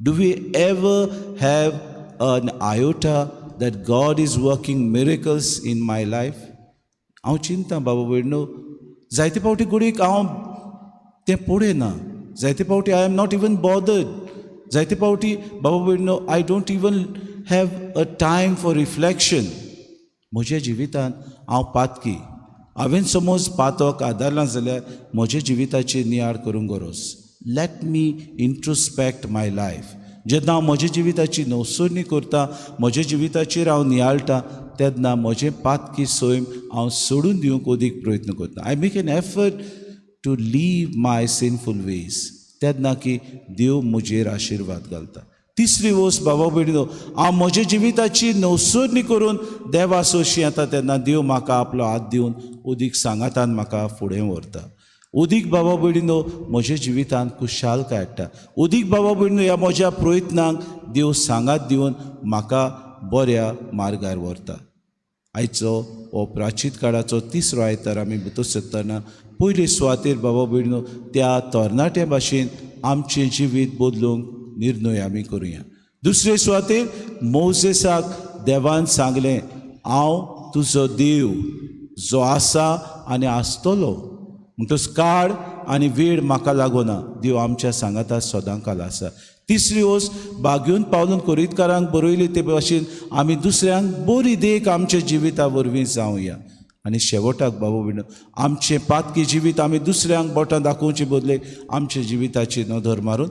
Do we ever have an iota that God is working miracles in my life? हांव चिंता बाबा भयणीनो, जायते फावटी घडयेक हांव तें पळयना, जायते फावटी I am not even bothered, जायते फावटी बाबा भयणीनो I don't even have a time for reflection. म्हज्या जिवितान हांव पातकी, हांवें समज पातक आदारलां जाल्यार म्हज्या जिविताची नियाळ करूंक गरज. Let me introspect my life. जेन्ना हांव म्हज्या जिविताची नवसरणी करता, म्हज्या जिविताचेर हांव नियाळटा, तेन्ना म्हजें पातकी सैम हांव सोडून दिवंक अदीक प्रयत्न करता. I make an effort to leave my sinful ways. तेन्ना की देव म्हजेर आशिर्वाद घालता. तिसरी वस्त बाबा भयणीनो, हांव म्हज्या जिविताची नवसरणी करून देवा सोशी येता तेन्ना देव म्हाका आपलो हात दिवन अदीक सांगातान म्हाका फुडें व्हरता. उदीक बाबा भयणीनो म्हज्या जिवितांत खुशालकाय हाडटा. उदीक बाबा भयणीनो ह्या म्हज्या प्रयत्नांक देव सांगात दिवन म्हाका बऱ्या मार्गार व्हरता. आयचो हो प्राचीत काळाचो तिसरो आयतार आमी भितर सरतना पयले सुवातेर बाबा भयणीनो त्या तरणाट्या भाशेन आमचें जिवीत बदलूंक निर्णय आमी करुया. दुसरे सुवातेर मोजेसाक देवान सांगलें, हांव तुजो देव जो आसा आनी आसतलो. म्हणटच काळ आनी वेळ म्हाका लागना, देव आमच्या सांगाता सदां काल आसा. तिसरी वस्त बागेवन पावलून कोरितकारांक बरयली ते भाशेन आमी दुसऱ्यांक बरी देख आमच्या जिविता वरवीं जावया. आनी शेवटाक बाबा भयणीनो आमचें पातकी जिवीत आमी दुसऱ्यांक बोटां दाखोवचे बदले आमच्या जिविताची नदर मारून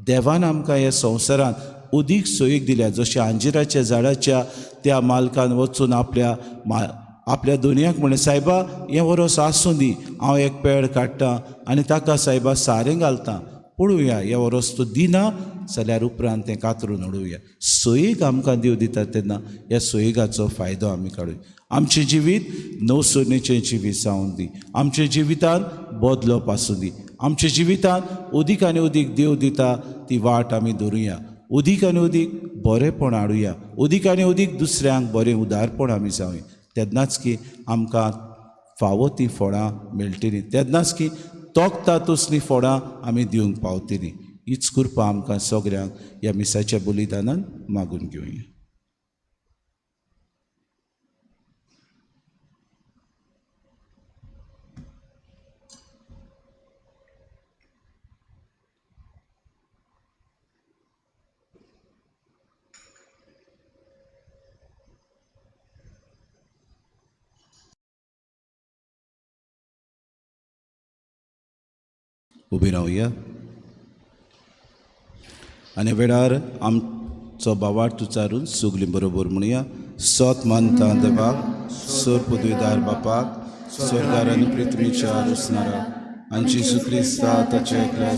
देवान आमकां ह्या संवसारांत उदीक सोयीक दिल्या. जशें अंजिराच्या झाडाच्या त्या मालकान वचून आपल्या आपल्या दोनयाक म्हणलें, सायबा हें वरोस आसूं दी, हांव एक पेड काडटा आनी ताका सायबा सारें घालता, पळोवया हे वरोस तो दिना जाल्यार उपरांत तें कातरून उडोवया. सोयीक आमकां देव दिता तेन्ना ह्या सोयीगाचो फायदो आमी काडुया. आमचें जिवीत नवसरणीचें जिवीत जावूं दी, आमच्या जिवितांत बदलप आसूं दी, आमच्या जिवितांत उदीक आनी उदीक देव दिता ती वाट आमी धरुया, उदीक आनी उदीक बरेंपण हाडुया, उदीक आनी उदीक दुसऱ्यांक बरें उदारपण आमी जावया. तेन्नाच की आमकां फावो ती फळां मेळटलीं, तेन्नाच की तोखता तसलीं फळां आमी दिवंक पावतलीं. हीच कृपा आमकां सगळ्यांक ह्या मिसाच्या बलिदानान मागून घेवया. उबी रावया आनी वेळार आमचो बावार्थ उच्चारून सगळीं बरोबर म्हणया. सत मानता देवाक, सोर पदवीदार बापाक, स्वर्गार आनी पृथ्वीच्या रचणाराक, आनी जेजू क्रिस्ता ताच्या एकल्या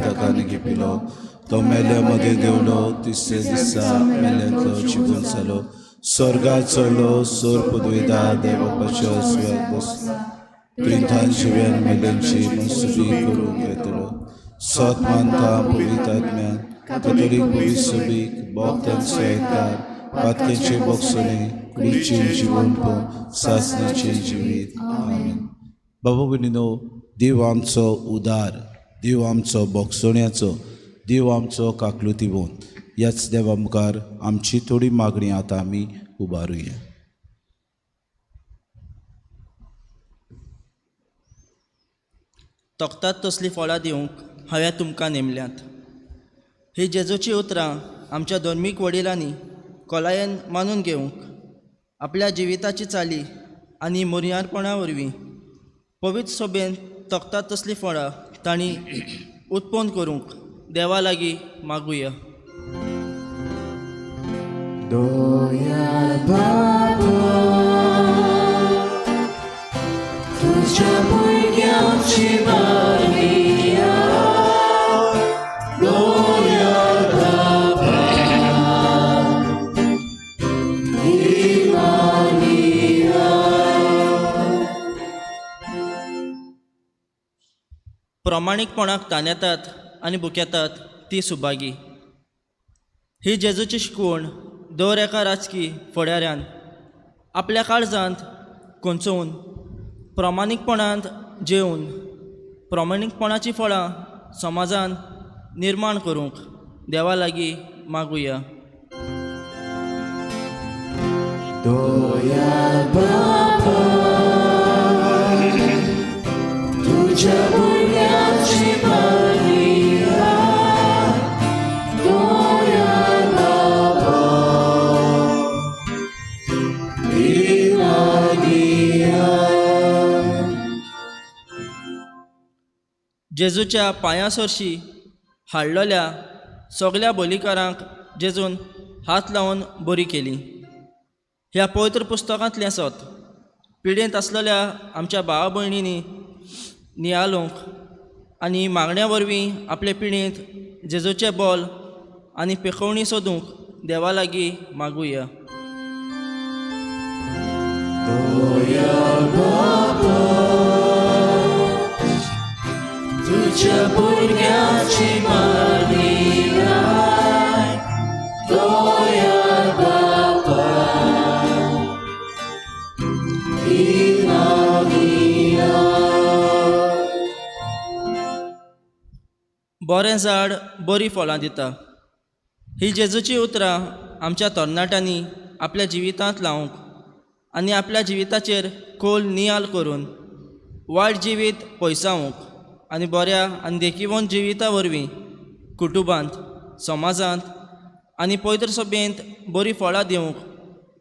ताका निगिपिलो, तो मेल्या मदें देवलो, तिसरे दिसा मेल्यांतलो जिवून जालो, स्वर्गात चडलो, सोर पदवीदार देवापाच्या उजव्याक बसलो, थंय जिव्यान मेल्यांची मनसुबी करूंक येतलो. सत मानता पवित्र आत्म्यान, कॅथोलीक पवित्र भक्तांचो एकदार, पातकेचे बोगसणे, कुडीचें जिवनपण, सासणाचें जिवीत. आमेन. बाबा भयणीनो, देव आमचो उदार, देव आमचो बोगसण्याचो, देव आमचो काकलुतीवंत. ह्याच देवा मुखार आमची थोडी मागणी आतां आमी उबारुया. तोखतात तसलीं फळां दिवंक हांवें तुमकां नेमल्यांत. ही जेजूची उतरां आमच्या धर्मीक वडिलांनी खोलायेन मानून घेवंक आपल्या जिविताची चाली आनी मोरयारपणा वरवीं पवित्र सोबेन तोखतात तसलीं फळां तांणी उत्पन्न करूंक देवा लागीं मागुया. दयाळ बाबा तुझ्या भुरग्यांची मागणिया, दयाळ बाबा ही मागणिया. प्रमाणीकपणाक तानेतात आनी बुकेतात ती सुभागी. ही जेजूची शिकवण दर एका राजकी फुडाऱ्यान आपल्या काळजांत कोंचोवन प्रमाणीकपणांत जेवन प्रमाणीकपणाची फळां समाजान निर्माण करूंक देवा लागीं मागुया. दयाळ बाबा तुझ्या भुरग्यांची मागणिया, दयाळ बाबा ही मागणिया. जेजूच्या पांयां सरशी हाडलेल्या सगल्या बोलीकारांक जेजून हात लावन बरी केली. ह्या पवित्र पुस्तकांतलें सत पिडेंत आसलेल्या आमच्या भावा भयणींनी नियाळूंक आनी मागण्या वरवीं आपले पिडेंत जेजूचें बोल आनी पेखोवणी सोदूंक देवा लागीं मागुया. तुझ्या भुरग्याची मागणी दया बापा ही मागणी. बरें झाड बरीं फळां दिता ही जेजूची उतरां आमच्या तरणाट्यांनी आपल्या जिवितांत लावंक आनी आपल्या जिविताचेर खोल नियाळ करून वायट जिवीत पयसावंक आनी बऱ्या आनी देखीवंत जिविता वरवीं कुटुंबांत, समाजांत आनी पवित्र सभेंत बरीं फळां दिवंक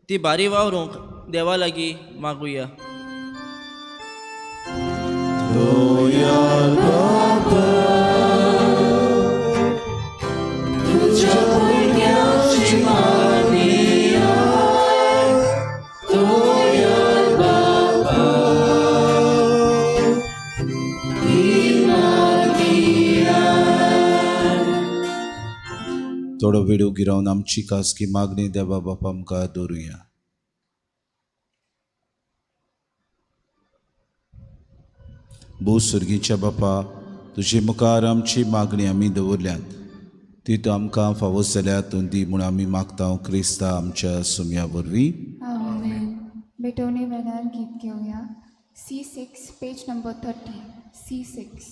ती बारी वावरूंक देवा लागीं मागुया. थोडो वेळ गिरावन आमची खासगी मागणी देवा बापा मुखार दवरुया. भोव सुर्गीच्या बापा, तुजे मुखार आमची मागणी आमी दवरल्यात, ती तूं आमकां फावो जाल्यार तूं दी म्हूण आमी मागता क्रिस्ता आमच्या सुम्या वरवीं. भेटवणे वेळार गीत घेवया. C6 page number 30. C6.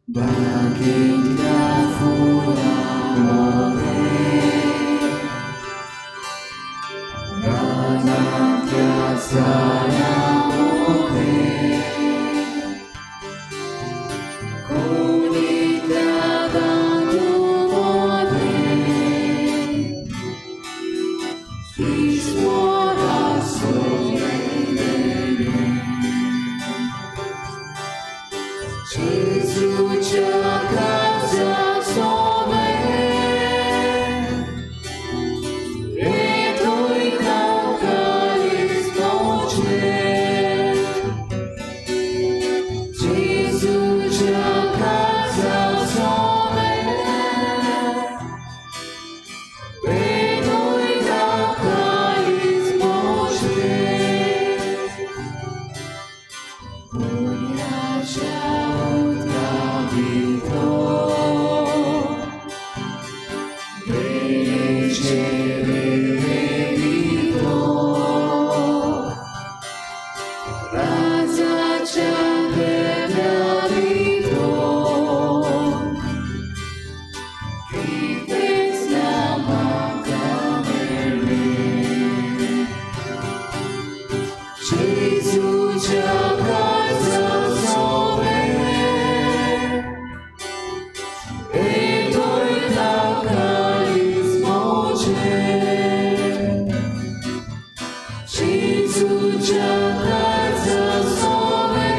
बागेंतल्या फुलां मोदें, रानांतल्या झाडां मोदें, कोणीतल्या गांधू मोदें, ईश्वरा सोयलें. जेजूच्या काळजा सोवे, रेतोय काळीज मोजें. जेजूच्या काळजा सोवे, रेतोय काळीज मोजें. पुण्याच्या उदका भितर वेळेचे वेळे भितर राजाच्या देव्या भितर कितेंच ना म्हाका मेळ्ळें. जेजूच्या काळजा सोवे, रेतोय काळीज मोजें. जेजूच्या काळजा सोवे,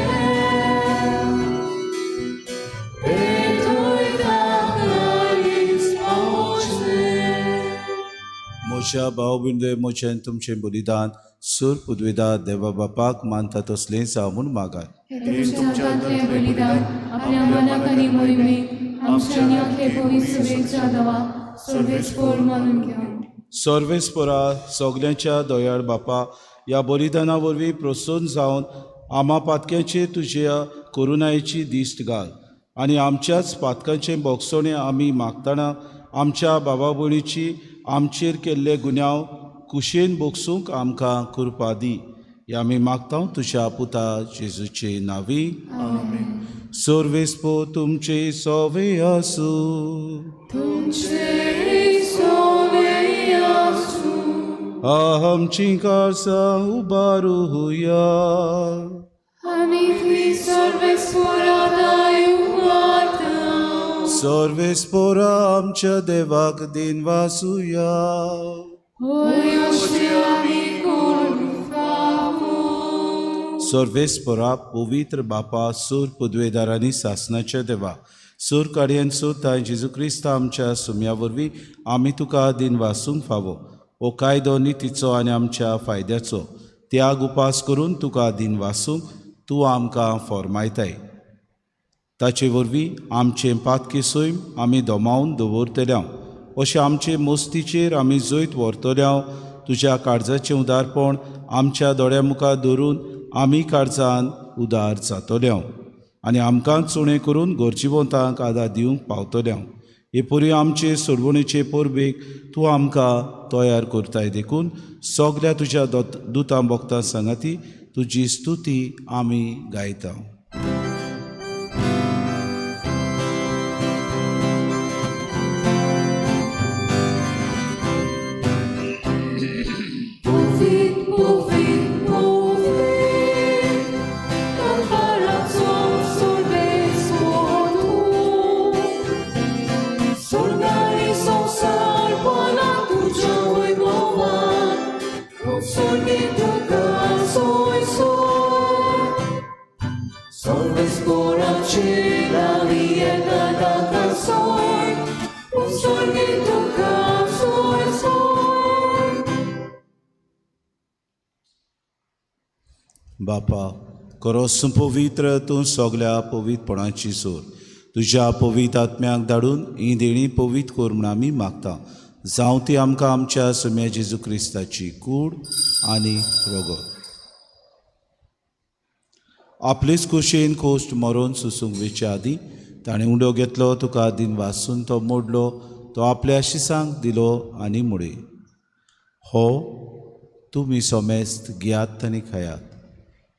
रेतोय काळीज मोजें. म्हज्या भाव भयणीं, म्हजें तुमचें बलिदान सूर पुदवेदा देवा बापाक मानता तसलें जावं म्हूण मागात. हे तुमच्या हातांतलें बलिदान आपल्या मनाक आनी मोहिमेक आमच्या आनी अख्खे पवित्र सभेच्या देवा सर्वेस्पोर मानून घेवं. सर्वेस्पोरा सगल्यांच्या दयाळ बापा, ह्या बलिदाना वरवीं प्रसन्न जावन आमा पातक्याचेर तुज्या करुणायेची दिश्ट घाल आनी आमच्याच पातकांचें भोगसणें आमी मागतना आमच्या बाबा भयणीची आमचेर केल्ले गुन्यांव कुशेन भोगसूंक आमकां कृपा दी. हे आमी मागता तुज्या पुता जेजूचे नांवी. सर्वेस्पोर तुमचे सोवे आसूं. तुमचे सोवे आसूं. आमचीं काळजां उबारुया. आमी ती सर्वेस्पोरा दायुवाता. सर्वेस्पोरा आमच्या देवाक दिन वासुया. होय अशें आमी करूंक फावो. सर्वेस्पोरा पवित्र बापा, सूर पुदवेदारांनी सासनाच्या देवा, सूर काडयेन सुताय जेजू क्रिस्ता आमच्या सुम्या वरवीं आमी तुका दिन वासूंक फावो. हो कायदो नितीचो आनी आमच्या फायद्याचो त्याग उपास करून तुका दिन वासूंक तूं आमकां फॉर्मायताय. ताचे वरवीं आमचें पातकी सैम आमी दमावन दवरतल्या अशें आमचे मोस्तीचेर आमी जैत व्हरतल्या. तुज्या काळजाचें उदारपण आमच्या दोळ्या मुखार धरून आमी काळजान उदार जातल्या आनी आमकां चुणे करून गरजेवंतांक आदार दिवंक पावतल्या. हे परी आमचे सोडवणेचे परबेक तूं आमकां तयार करताय देखून सगल्या तुज्या दुतां भक्तां सांगाती तुजी स्तुती आमी गायता. बापा करोस पवित्र तूं सगल्या पवित्रपणाची सोर तुज्या पवित्र आत्म्याक धाडून ही देणी पवित्र कर म्हूण आमी मागता. जावं ती आमकां आमच्या सोम्या जेजू क्रिस्ताची कूड आनी रगत. आपलेच कुशेन कोश्ट मरोन सोसूंक वेचे आदीं ताणें उंडो घेतलो, तुका दिन वासून तो मोडलो, तो आपल्या शिसांक दिलो आनी मुळे हो तुमी सोमेस्त घेयात आनी खायात,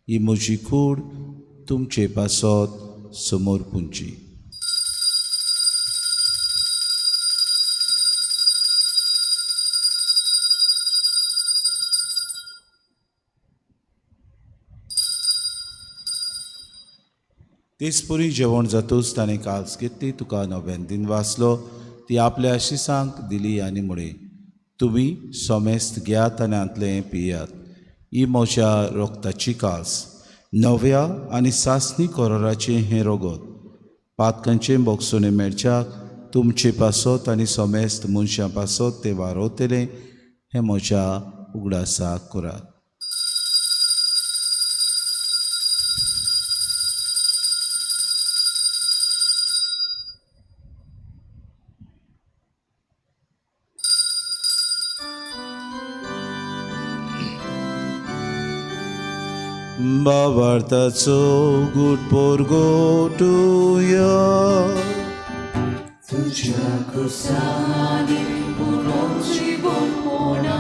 ही म्हजी कूड तुमचे पासत समोर पुंची. तेच परी जेवण जातूच ताणें काल्स घेतली, तुका नव्यान दिन वाचलो, ती आपल्या शिसांक दिली आनी म्हळें तुमी सोमेस्त घेयात आनी हांतलें पियात, ही म्हज्या रोगताची कास नव्या आनी सासणी कोरोराचें हें रोगत पातकांचें बोगसणें मेळच्याक तुमचे पासत आनी सोमेस्त मनशां पासत तें वारोवतलें हें म्हज्या उगडासाक करात. बाबार्थाचो गुट पोरगोटुया तुज्या खुर्सांनी पुनर्जिवनपणा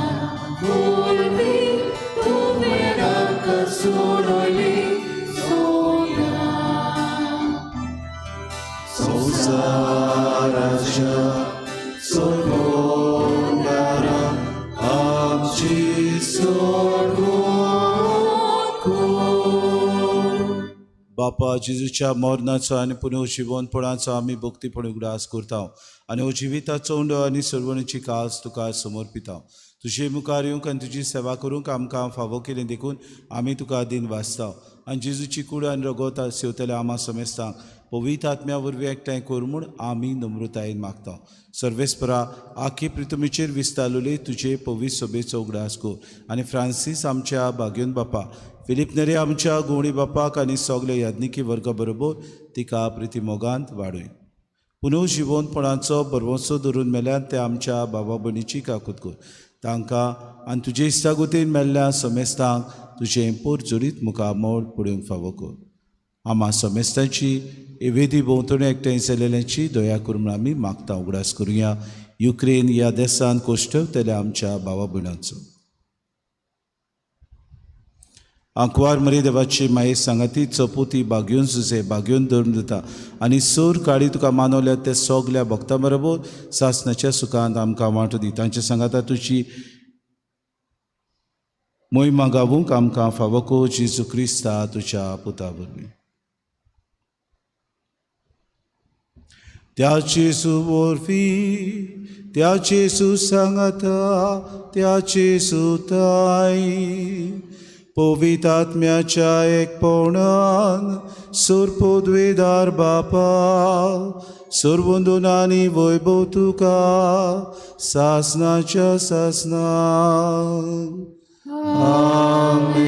वरवीं तुवें आमकां सोडयली सोया. संवसाराच्या सोडवणारा आमची सोडवण. बापा जेजूच्या मरणाचो आनी पुनर्जिवनपणाचो आमी भक्तीपण उगडास करता आनी हो जिविताचो उंडो आनी सोडवणेची कास तुका समर्पिता. तुजे मुखार येवंक आनी तुजी सेवा करूंक आमकां फावो केली देखून आमी तुका दिन वाचता आनी जेजूची कूड आनी रगत सेवतल्या आमा समेस्तांक पवित्र आत्म्या वरवीं एकठांय कर म्हूण आमी नम्रतायेन मागता. सर्वेस्परा आखी प्रितुमीचेर विस्तारलेली तुजे पवित्र सभेचो उगडास कर आनी फ्रांसीस आमच्या भाग्योन बापा, फिलीप नेरी आमच्या गुवणी बापाक आनी सगळे याज्ञिकी वर्गा बरोबर तिका प्रितीमोगांत वाडय. पुनर्जिवनपणाचो भरवंसो धरून मेल्यान ते आमच्या बाबा भयणीची काकूत कर. तांकां आनी तुजे इश्टागोतीन मेल्ल्या समेस्तांक तुजें पोरजोरीत मुखामळ पळोवंक फावो कर. आमा समेस्तांची वेदी भोंवतणी एकठांय जाल्ल्यांची दया कर म्हूण आमी मागता. उगडास करुया युक्रेन ह्या देशांत कोश्टवतल्या आमच्या भावा भयणांचो. आंकवार मरे देवाची माये सांगाती चपुती बागयोन सुसे बागयोन धर्म दिता आनी सोर काळी तुका मानवल्या ते सगल्या भक्तां बरोबर सासणाच्या सुखांत आमकां वांटो दी. तांचे सांगाता तुजी मोहिमा गावूंक आमकां फावो कर जेजू क्रिस्ता तुज्या पुता वरवीं. त्या जेजू वरवीं, त्या जेजू सांगाता, त्या जेजू ताई पवित्र आत्म्याच्या एकपणान सुरपुद्विदार बापा सुरवंदून आनी वैभव तुका सासनाच्या सासनाक. आमेन.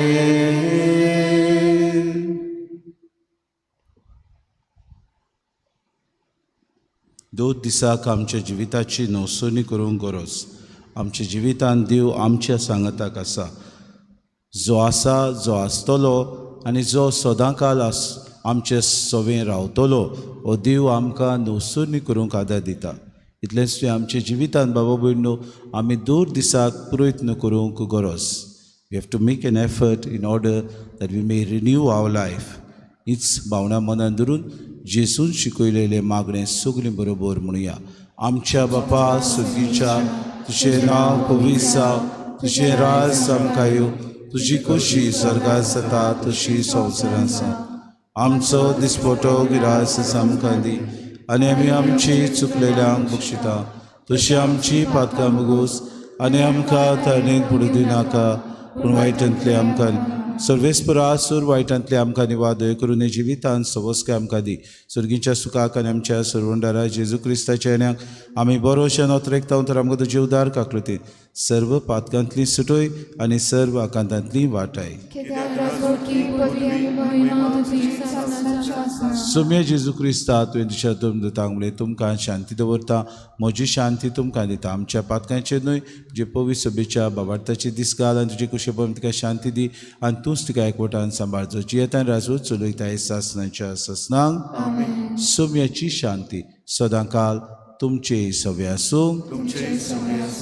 दोन दिसाक आमच्या जिविताची नवसणी करूंक गरज. आमच्या जिवितान देव आमच्या सांगाताक आसा, जो आसा, जो आसतलो आनी जो सदांकाल आस आमचे सवें रावतलो हो देव आमकां नवसणी करूंक आदार दिता. इतलेंच न्हय, आमच्या जिवितान बाबा भयणो आमी दर दिसाक प्रयत्न करूंक गरज. We have to make an effort in order that we may renew our life. हीच भावना मनान धरून जेजून शिकयलेलें मागणें सगळीं बरोबर म्हणुया. आमच्या बापा सुगीच्या, तुजें नांव पवित्र जावं, तुजें राज आमकां येवं, तुजी खोशी स्वर्गात जाता तशी संवसारांत जावं. आमचो दिसपटो गिरास आमकां दी आनी आमी आमची चुकलेल्यांक बक्षिता तशी आमची पातकां मुगूस आनी आमकां ताणें पडूं दिनाका पूण वायटांतले आमकां सर्वेस्परा सूर वायटांतले आमकां निवादय करून जिवितान सवस्काय आमकां दी. सुर्गीच्या सुखाक आनी आमच्या सरवंडारा जेजू क्रिस्ताच्या येण्याक आमी बरोशें नोतरेकता तर आमकां तुजी उदार काकलती सर्व पातकांतली सुटय आनी सर्व आकांतांतली वाटाय. सुम्या जेजू क्रिस्ता तुवें तुज्या दिता म्हणलें तुमकां शांती दवरता, म्हजी शांती तुमकां दिता. आमच्या पातकांचेर न्हय तुजे पवित्र सभेच्या बाबार्थाची दीस घाल आनी तुजे कुशे पळोवन तुका शांती दी आनी तूंच तुका एकवटान सांबाळ जो जियेतान राजू चलयताय सासनाच्या सासनांक. सुम्याची शांती सदांकाल तुमचे सवे आसूं.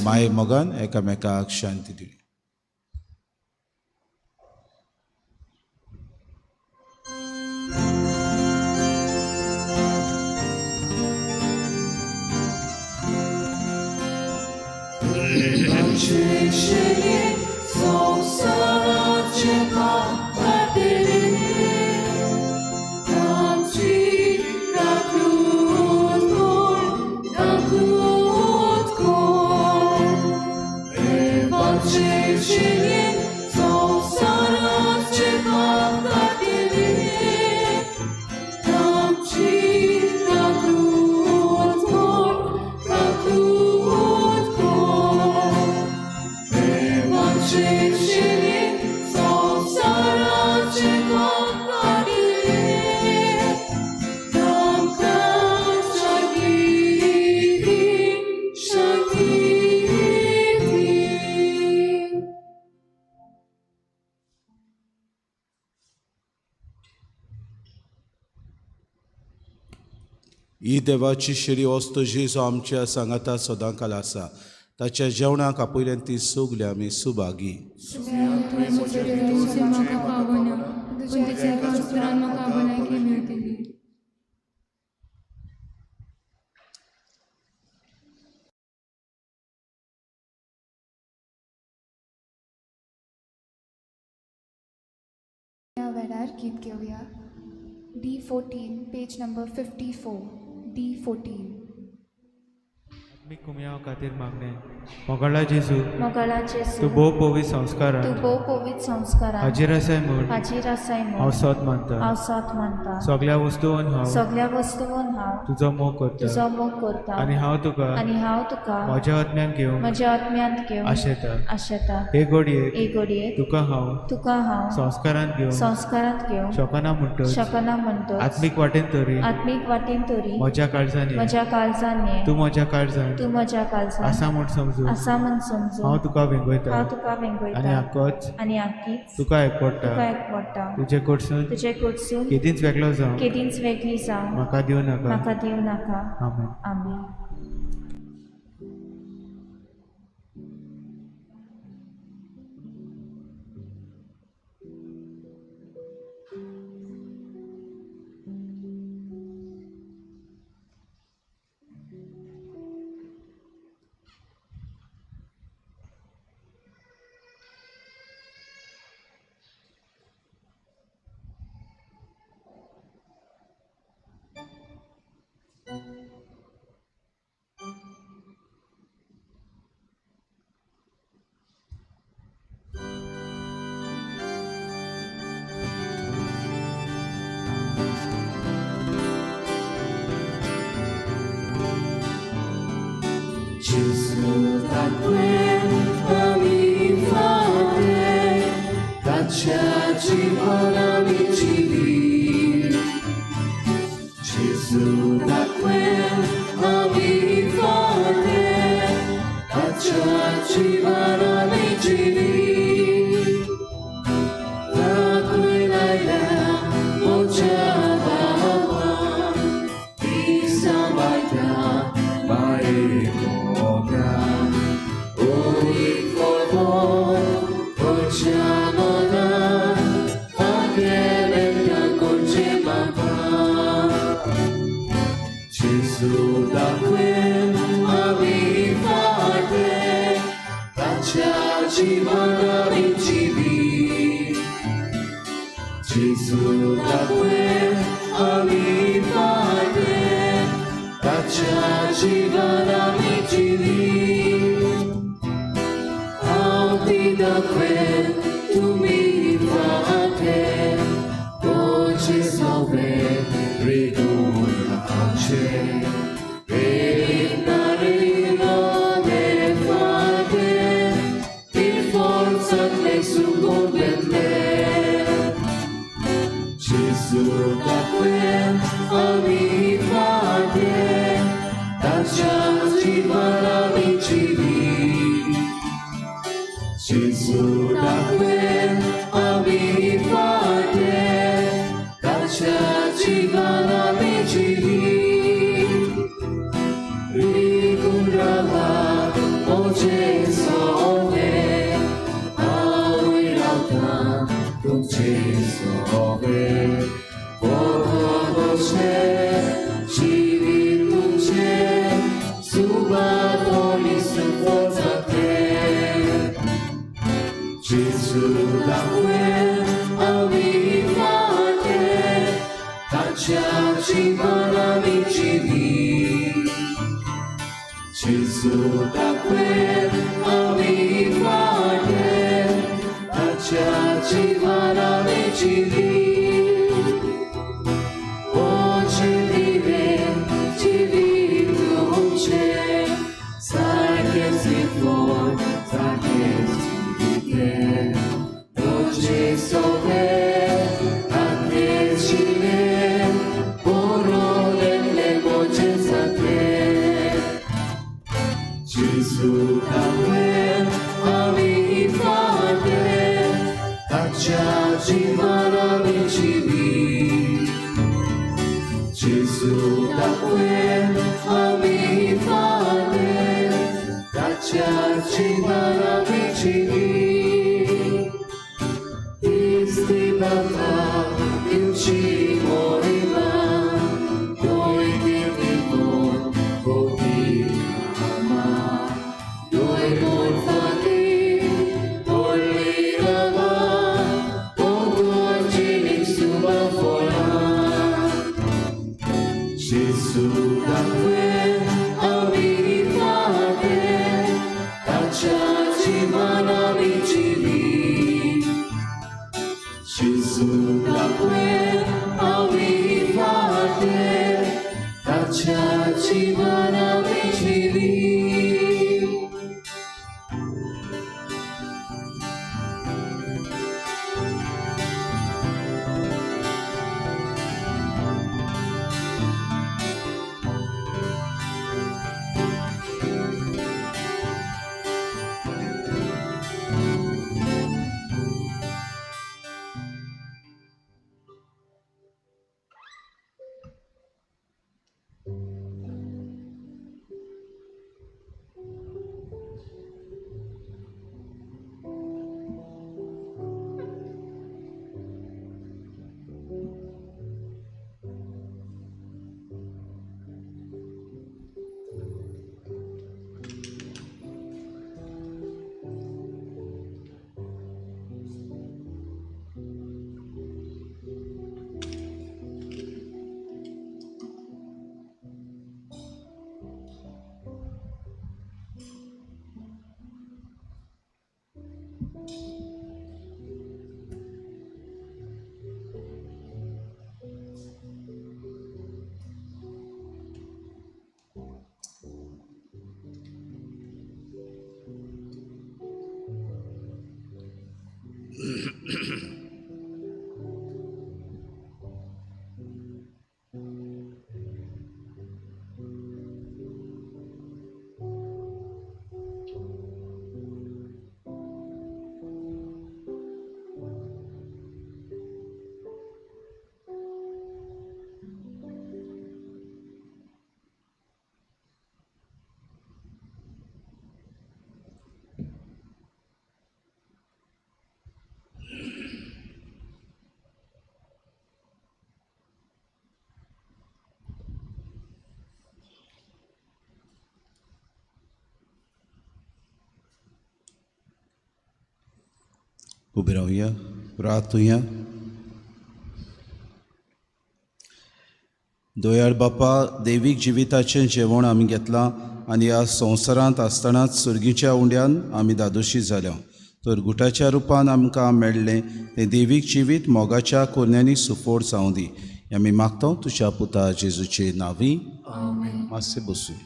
माये मोगान एकामेकाक शांती दिली. ही देवाची शिरी वस्तू जेजू आमच्या सांगाता सदांकाल आसा. ताच्या जेवणाक आपयल्यान ती सगली आमी सुभागी. वेळार गीत घेवया. D14 page number 54. D14. आत्मीक कुमयाव खातीर मागणें. मोगाळा जेजू, मोगाळा जेजू, तूं भोव पवित्र संस्कारान, तूं भोव पवित्र संस्कारान हाजीर आसाय म्हूण, हाजीर आसाय म्हूण हांव सोद मानता, हांव सोद मानता. सगळ्या वस्तून हांव, सगळ्या वस्तून हांव तुजो मोग करता, तुजो मोग करता. आनी हांव तुका, आनी हांव तुका म्हज्या आत्म्यान घेवंक, म्हज्या आत्म्यांत घेवंक आशेता, आशेता. हे घडयेक, हे घडयेक तुका हांव, तुका हांव संस्कारांत घेवंक, संस्कारांत घेवंक शकना म्हणटच, शकना म्हणटच आत्मीक वाटेन तरी, आत्मीक वाटेन तरी म्हज्या काळजान, म्हज्या काळजान ये, तूं म्हज्या काळजान, तूं म्हज्या काळजान आसा म्हूण समजून, आसा म्हूण समजून हांव तुका वेंगयता, हांव तुका वेंगयता. आनी आकोच, आनी आकीच तुका एकवटा, तुका एकवटा. तुजे कडसून, तुजे कडसून केदींच वेगळो जावं, केदींच वेगळी जावं म्हाका दिवं नाका, म्हाका दिवं नाका. आमेन. आमेन. Gesù da quel ami fate, ताच्या जीवन आमी जिवी. Gesù da quel ami fate, ताच्या जीवन आमी जिवी. Gesù da quel ami fate, ताच्या जीवन आमी जिवी. Gesù da quel ami fate, ताच्या जीवन आमी जिवी. हांव ती दाखवेन तुमी फाटे, तुजे सवे रिगुणाचे. Gesù da quel ami fate, ताच्या जीवन आमी जिवी. Gesù da quel ami fate, ताच्या जीवन आमी जिवी. Rigurala म्हजे सोवे, हांव रावतां तुमचे सोवे. जीवित तुमचे सुबा पोलीस जाते. Gesù da quel ami fate, ताच्या जीवन आमी जिवी. Gesù da quel ami fate, ताच्या जीवन आमी जिवी. Gesù da quel ami fate, ताच्या जीवन आमी जिवी. Gesù da quel ami fate, ताच्या जीवन आमी जिवी. Isti baba दिवची मोहिमा, noi diremo kotikama. Noi morfati polirama, potorcilik suba fola. Gesù da quel ami fate, ताच्या जीवन आमी जिवी. Gesù da quel ami fate, ताच्या जीवन आमी जिवी. उबे रावया, प्रार्थुया. दयाळ बापा, दैवीक जिविताचें जेवण आमी घेतलां आनी ह्या संवसारांत आसतनाच सुर्गीच्या उंड्यान आमी दादोशी जाल्या. तर गुटाच्या रुपान आमकां मेळ्ळें तें देवीक जिवीत मोगाच्या कोन्यांनी सुफोड जावं दी. आमी मागता तुज्या पुता जेजूचे नांवी. मातशें बसूया.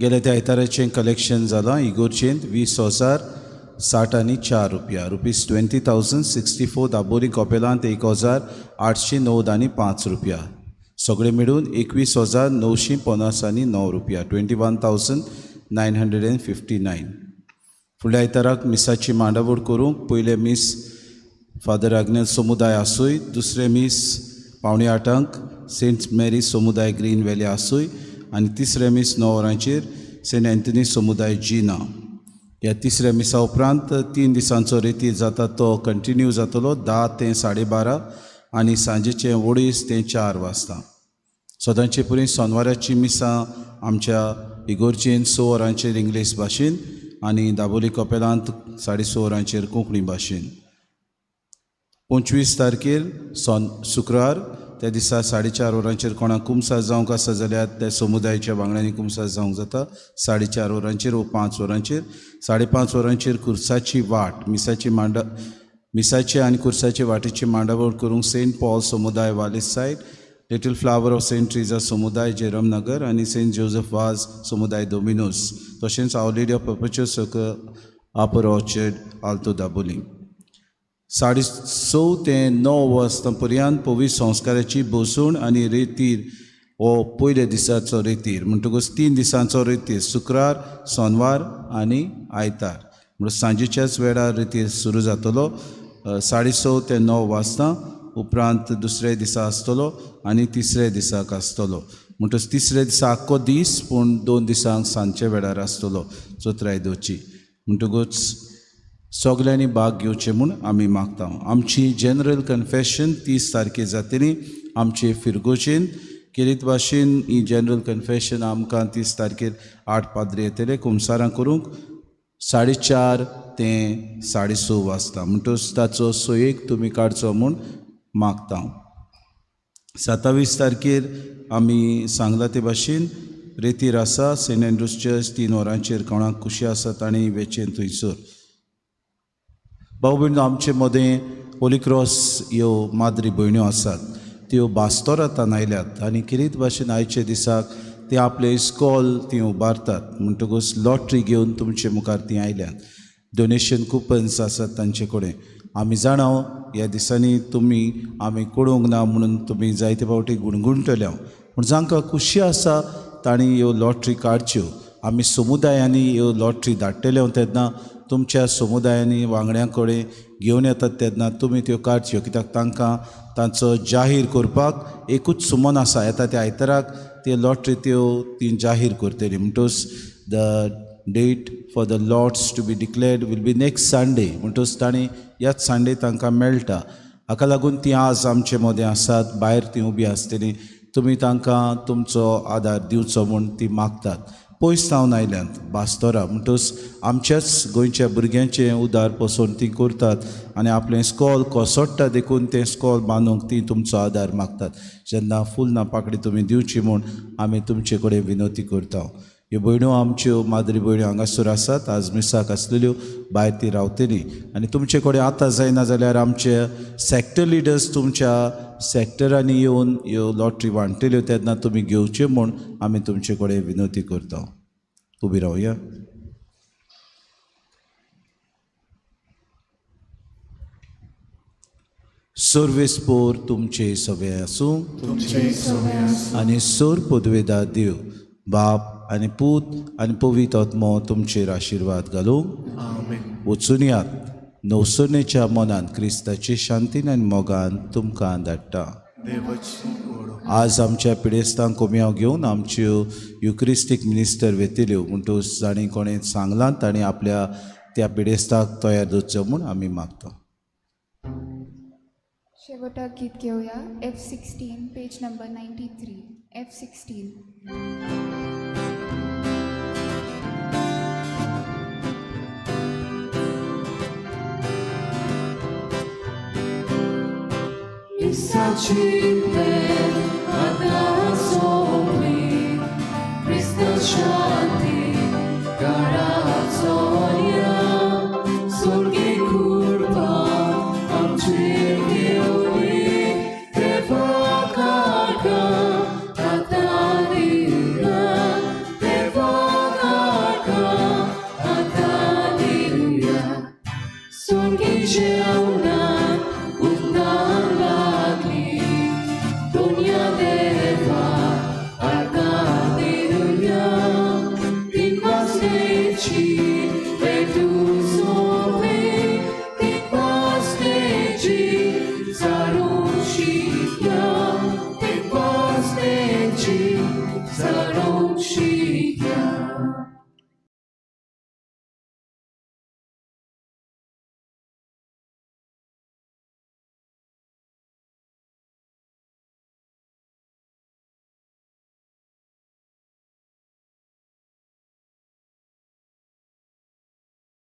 गेल्या त्या आयताराचें कलेक्शन जालां इगोर्जेंत 20,064 रुपया, रुपीज 20,064. दाबोली कॉपेलांत 1,809.05 रुपया. सगळे मेळून 21,959 रुपया, 21,959. फुडल्या आयताराक मिसाची मांडावळ करूंक पयलें मीस फादर आग्नेल समुदाय आसूय, दुसरें मीस 7:45 सेंट मेरी समुदाय ग्रीन व्हॅली आसूय आनी तिसरें मीस 9 वरांचेर सेंट अँथनी समुदाय जिना. ह्या तिसऱ्या मिसा उपरांत 3 दिसांचो रेतीर जाता तो कंटिन्यू जातलो 10 ते 12:30 आनी सांजेचें 2:30 ते 4 वाजता. सदांचे पुरी सोनवाराची मिसां आमच्या इगोर्जेन 6 वरांचेर इंग्लीश भाशेन आनी दाबोली कपेलांत 6:30 वरांचेर कोंकणी भाशेन. 25 तारखेर शुक्रार त्या दिसा 4:30 वरांचेर कोणाक कुमसार जावंक आसा जाल्यार त्या समुदायाच्या वांगड्यांनी कुमसार जावंक जाता. 4:30 वरांचेर वो 5 वरांचेर. 5:30 वरांचेर कुर्साची वाट, मिसाची आनी कुर्साची वाटेची मांडावळ करूंक सेंट पॉल समुदाय Valles side, little flower of Saint Teresa समुदाय जेरमनगर आनी सेंट जोजफ वाज समुदाय दोमिनोस, तशेंच Our Lady of Perpetual Succour Upper Orchard Alto Dabolim. 6:30 ते 9 वाजता पर्यंत पवित्र संस्काराची बसूण आनी रेतीर हो पयल्या दिसाचो रेतीर, म्हणटकूच 3 दिसांचो रेतीर, शुक्रार, सोनवार आनी आयतार. म्हणून सांजेच्याच वेळार रेतीर सुरू जातलो 6:30 ते 9 वाजता. उपरांत दुसऱ्या दिसा आसतलो आनी तिसऱ्या दिसाक आसतलो. म्हणटकच तिसऱ्या दिसा आख्खो दीस, पूण 2 दिसांक सांजच्या वेळार आसतलो चोत्राय दोची. म्हणटकूच सगल्यांनी भाग घेवचें म्हूण आमी मागता. आमची जनरल कन्फेशन 30 तारखेर जातली आमचे फिरगोजेन. केरीत भाशेन ही जनरल कन्फेशन आमकां 30 तारखेर 8 पाद्री येतले कुमसारां करूंक 4:30 ते 6:30 वाजता. म्हणटकच ताचो सोयेक तुमी काडचो म्हूण मागता. 27 तारखेर आमी सांगला ते भाशेन रेतीर आसा सेंट एन्ड्रूज चर्च 3 वरांचेर. कोणाक खुशी आसा तांणी वेचें थंयसर. भाव भयणीं, आमचे मदें होली क्रॉस ह्यो माद्री भयण्यो आसात, त्यो बास्तोरांतान आयल्यात आनी किरीत भाशेन आयचे दिसाक ते आपलें इस्कॉल ती उबारतात. म्हणटकूच लॉटरी घेवन तुमचे मुखार ती आयल्यात. डोनेशन कुपन्स आसात तांचे कडेन. आमी जाणा ह्या दिसांनी तुमी आमी कळोवंक ना म्हणून तुमी जायते फावटी गुणगुणटल्या, पूण जांकां खुशी आसा तांणी ह्यो लॉटरी काडच्यो. आमी समुदायांनी ह्यो लॉटरी धाडटल्यो तेन्ना तुमच्या समुदायांनी वांगड्यां कडेन घेवन येतात तेन्ना तुमी त्यो काडच्यो, कित्याक तांकां तांचो जाहीर करपाक एकूच सुमन आसा. येता त्या आयताराक ते लॉटरी त्यो ती जाहीर करतली. म्हणटकच the date for the lots to be declared will be next Sunday. म्हणटकच तांणी ह्याच संडे तांकां मेळटा. हाका लागून तीं आज आमचे मदें आसात, भायर तीं उबी आसतलीं. तुमी तांकां तुमचो आदार दिवचो म्हूण ती मागतात. पयस सावन आयल्यांत बास्तोरा, म्हणटकच आमच्याच गोंयच्या भुरग्यांचें उदार पसोवन ती करतात आनी आपलें इस्कॉल कोसळटा देखून तें इस्कॉल बांदूंक ती तुमचो आदार मागतात. जेन्ना फूल ना पाकडी तुमी दिवची म्हूण आमी तुमचे कडेन विनवती करता. ह्यो भयण्यो आमच्यो माद्री भयण्यो हांगासर आसात, आज मिसाक आसलेल्यो, भायर ती रावतली. आनी तुमचे कडेन आतां जायना जाल्यार आमचे सॅक्टर लिडर्स तुमच्या सॅक्टरांनी येवन ह्यो लॉटरी वांट्टल्यो तेन्ना तुमी घेवच्यो म्हूण आमी तुमचे कडेन विनवती करता. उबी रावया. सर्वेस्पोर तुमचे सगळे आसूं आनी सोर पदवेदार देव बाप आनी पूत आनी पवित्र आत्मो तुमचेर आशिर्वाद घालूं. वचून यात नवसरणेच्या मनान क्रिस्ताचे शांतीन आनी मोगान तुमकां धाडटा. आज आमच्या पिडेस्तांक कोमयाव घेवन आमच्यो युक्रिस्टीक मिनिस्टर वेतल्यो, म्हणटकच जांणी कोणें सांगलां तांणी आपल्या त्या पिडेस्ताक तयार दवरचो म्हूण आमी मागता. शेवटाक गीत घेवया F16 page number 93. F16. देवाची भेट आतां सोंपली, क्रिस्त शांती घरा चोरया, स्वर्गी कृपा आमचेर देवली, देवा काका आतां दिवया, देवा काका आतां दिवया. स्वर्गी जेवणाक उदकां लागली, दुनिया देवा आतां दिवया, तीन वाजल्याची भेटू सोंपली, तीन वाजल्याची सारून शिकया, तीन वाजल्याची सारून.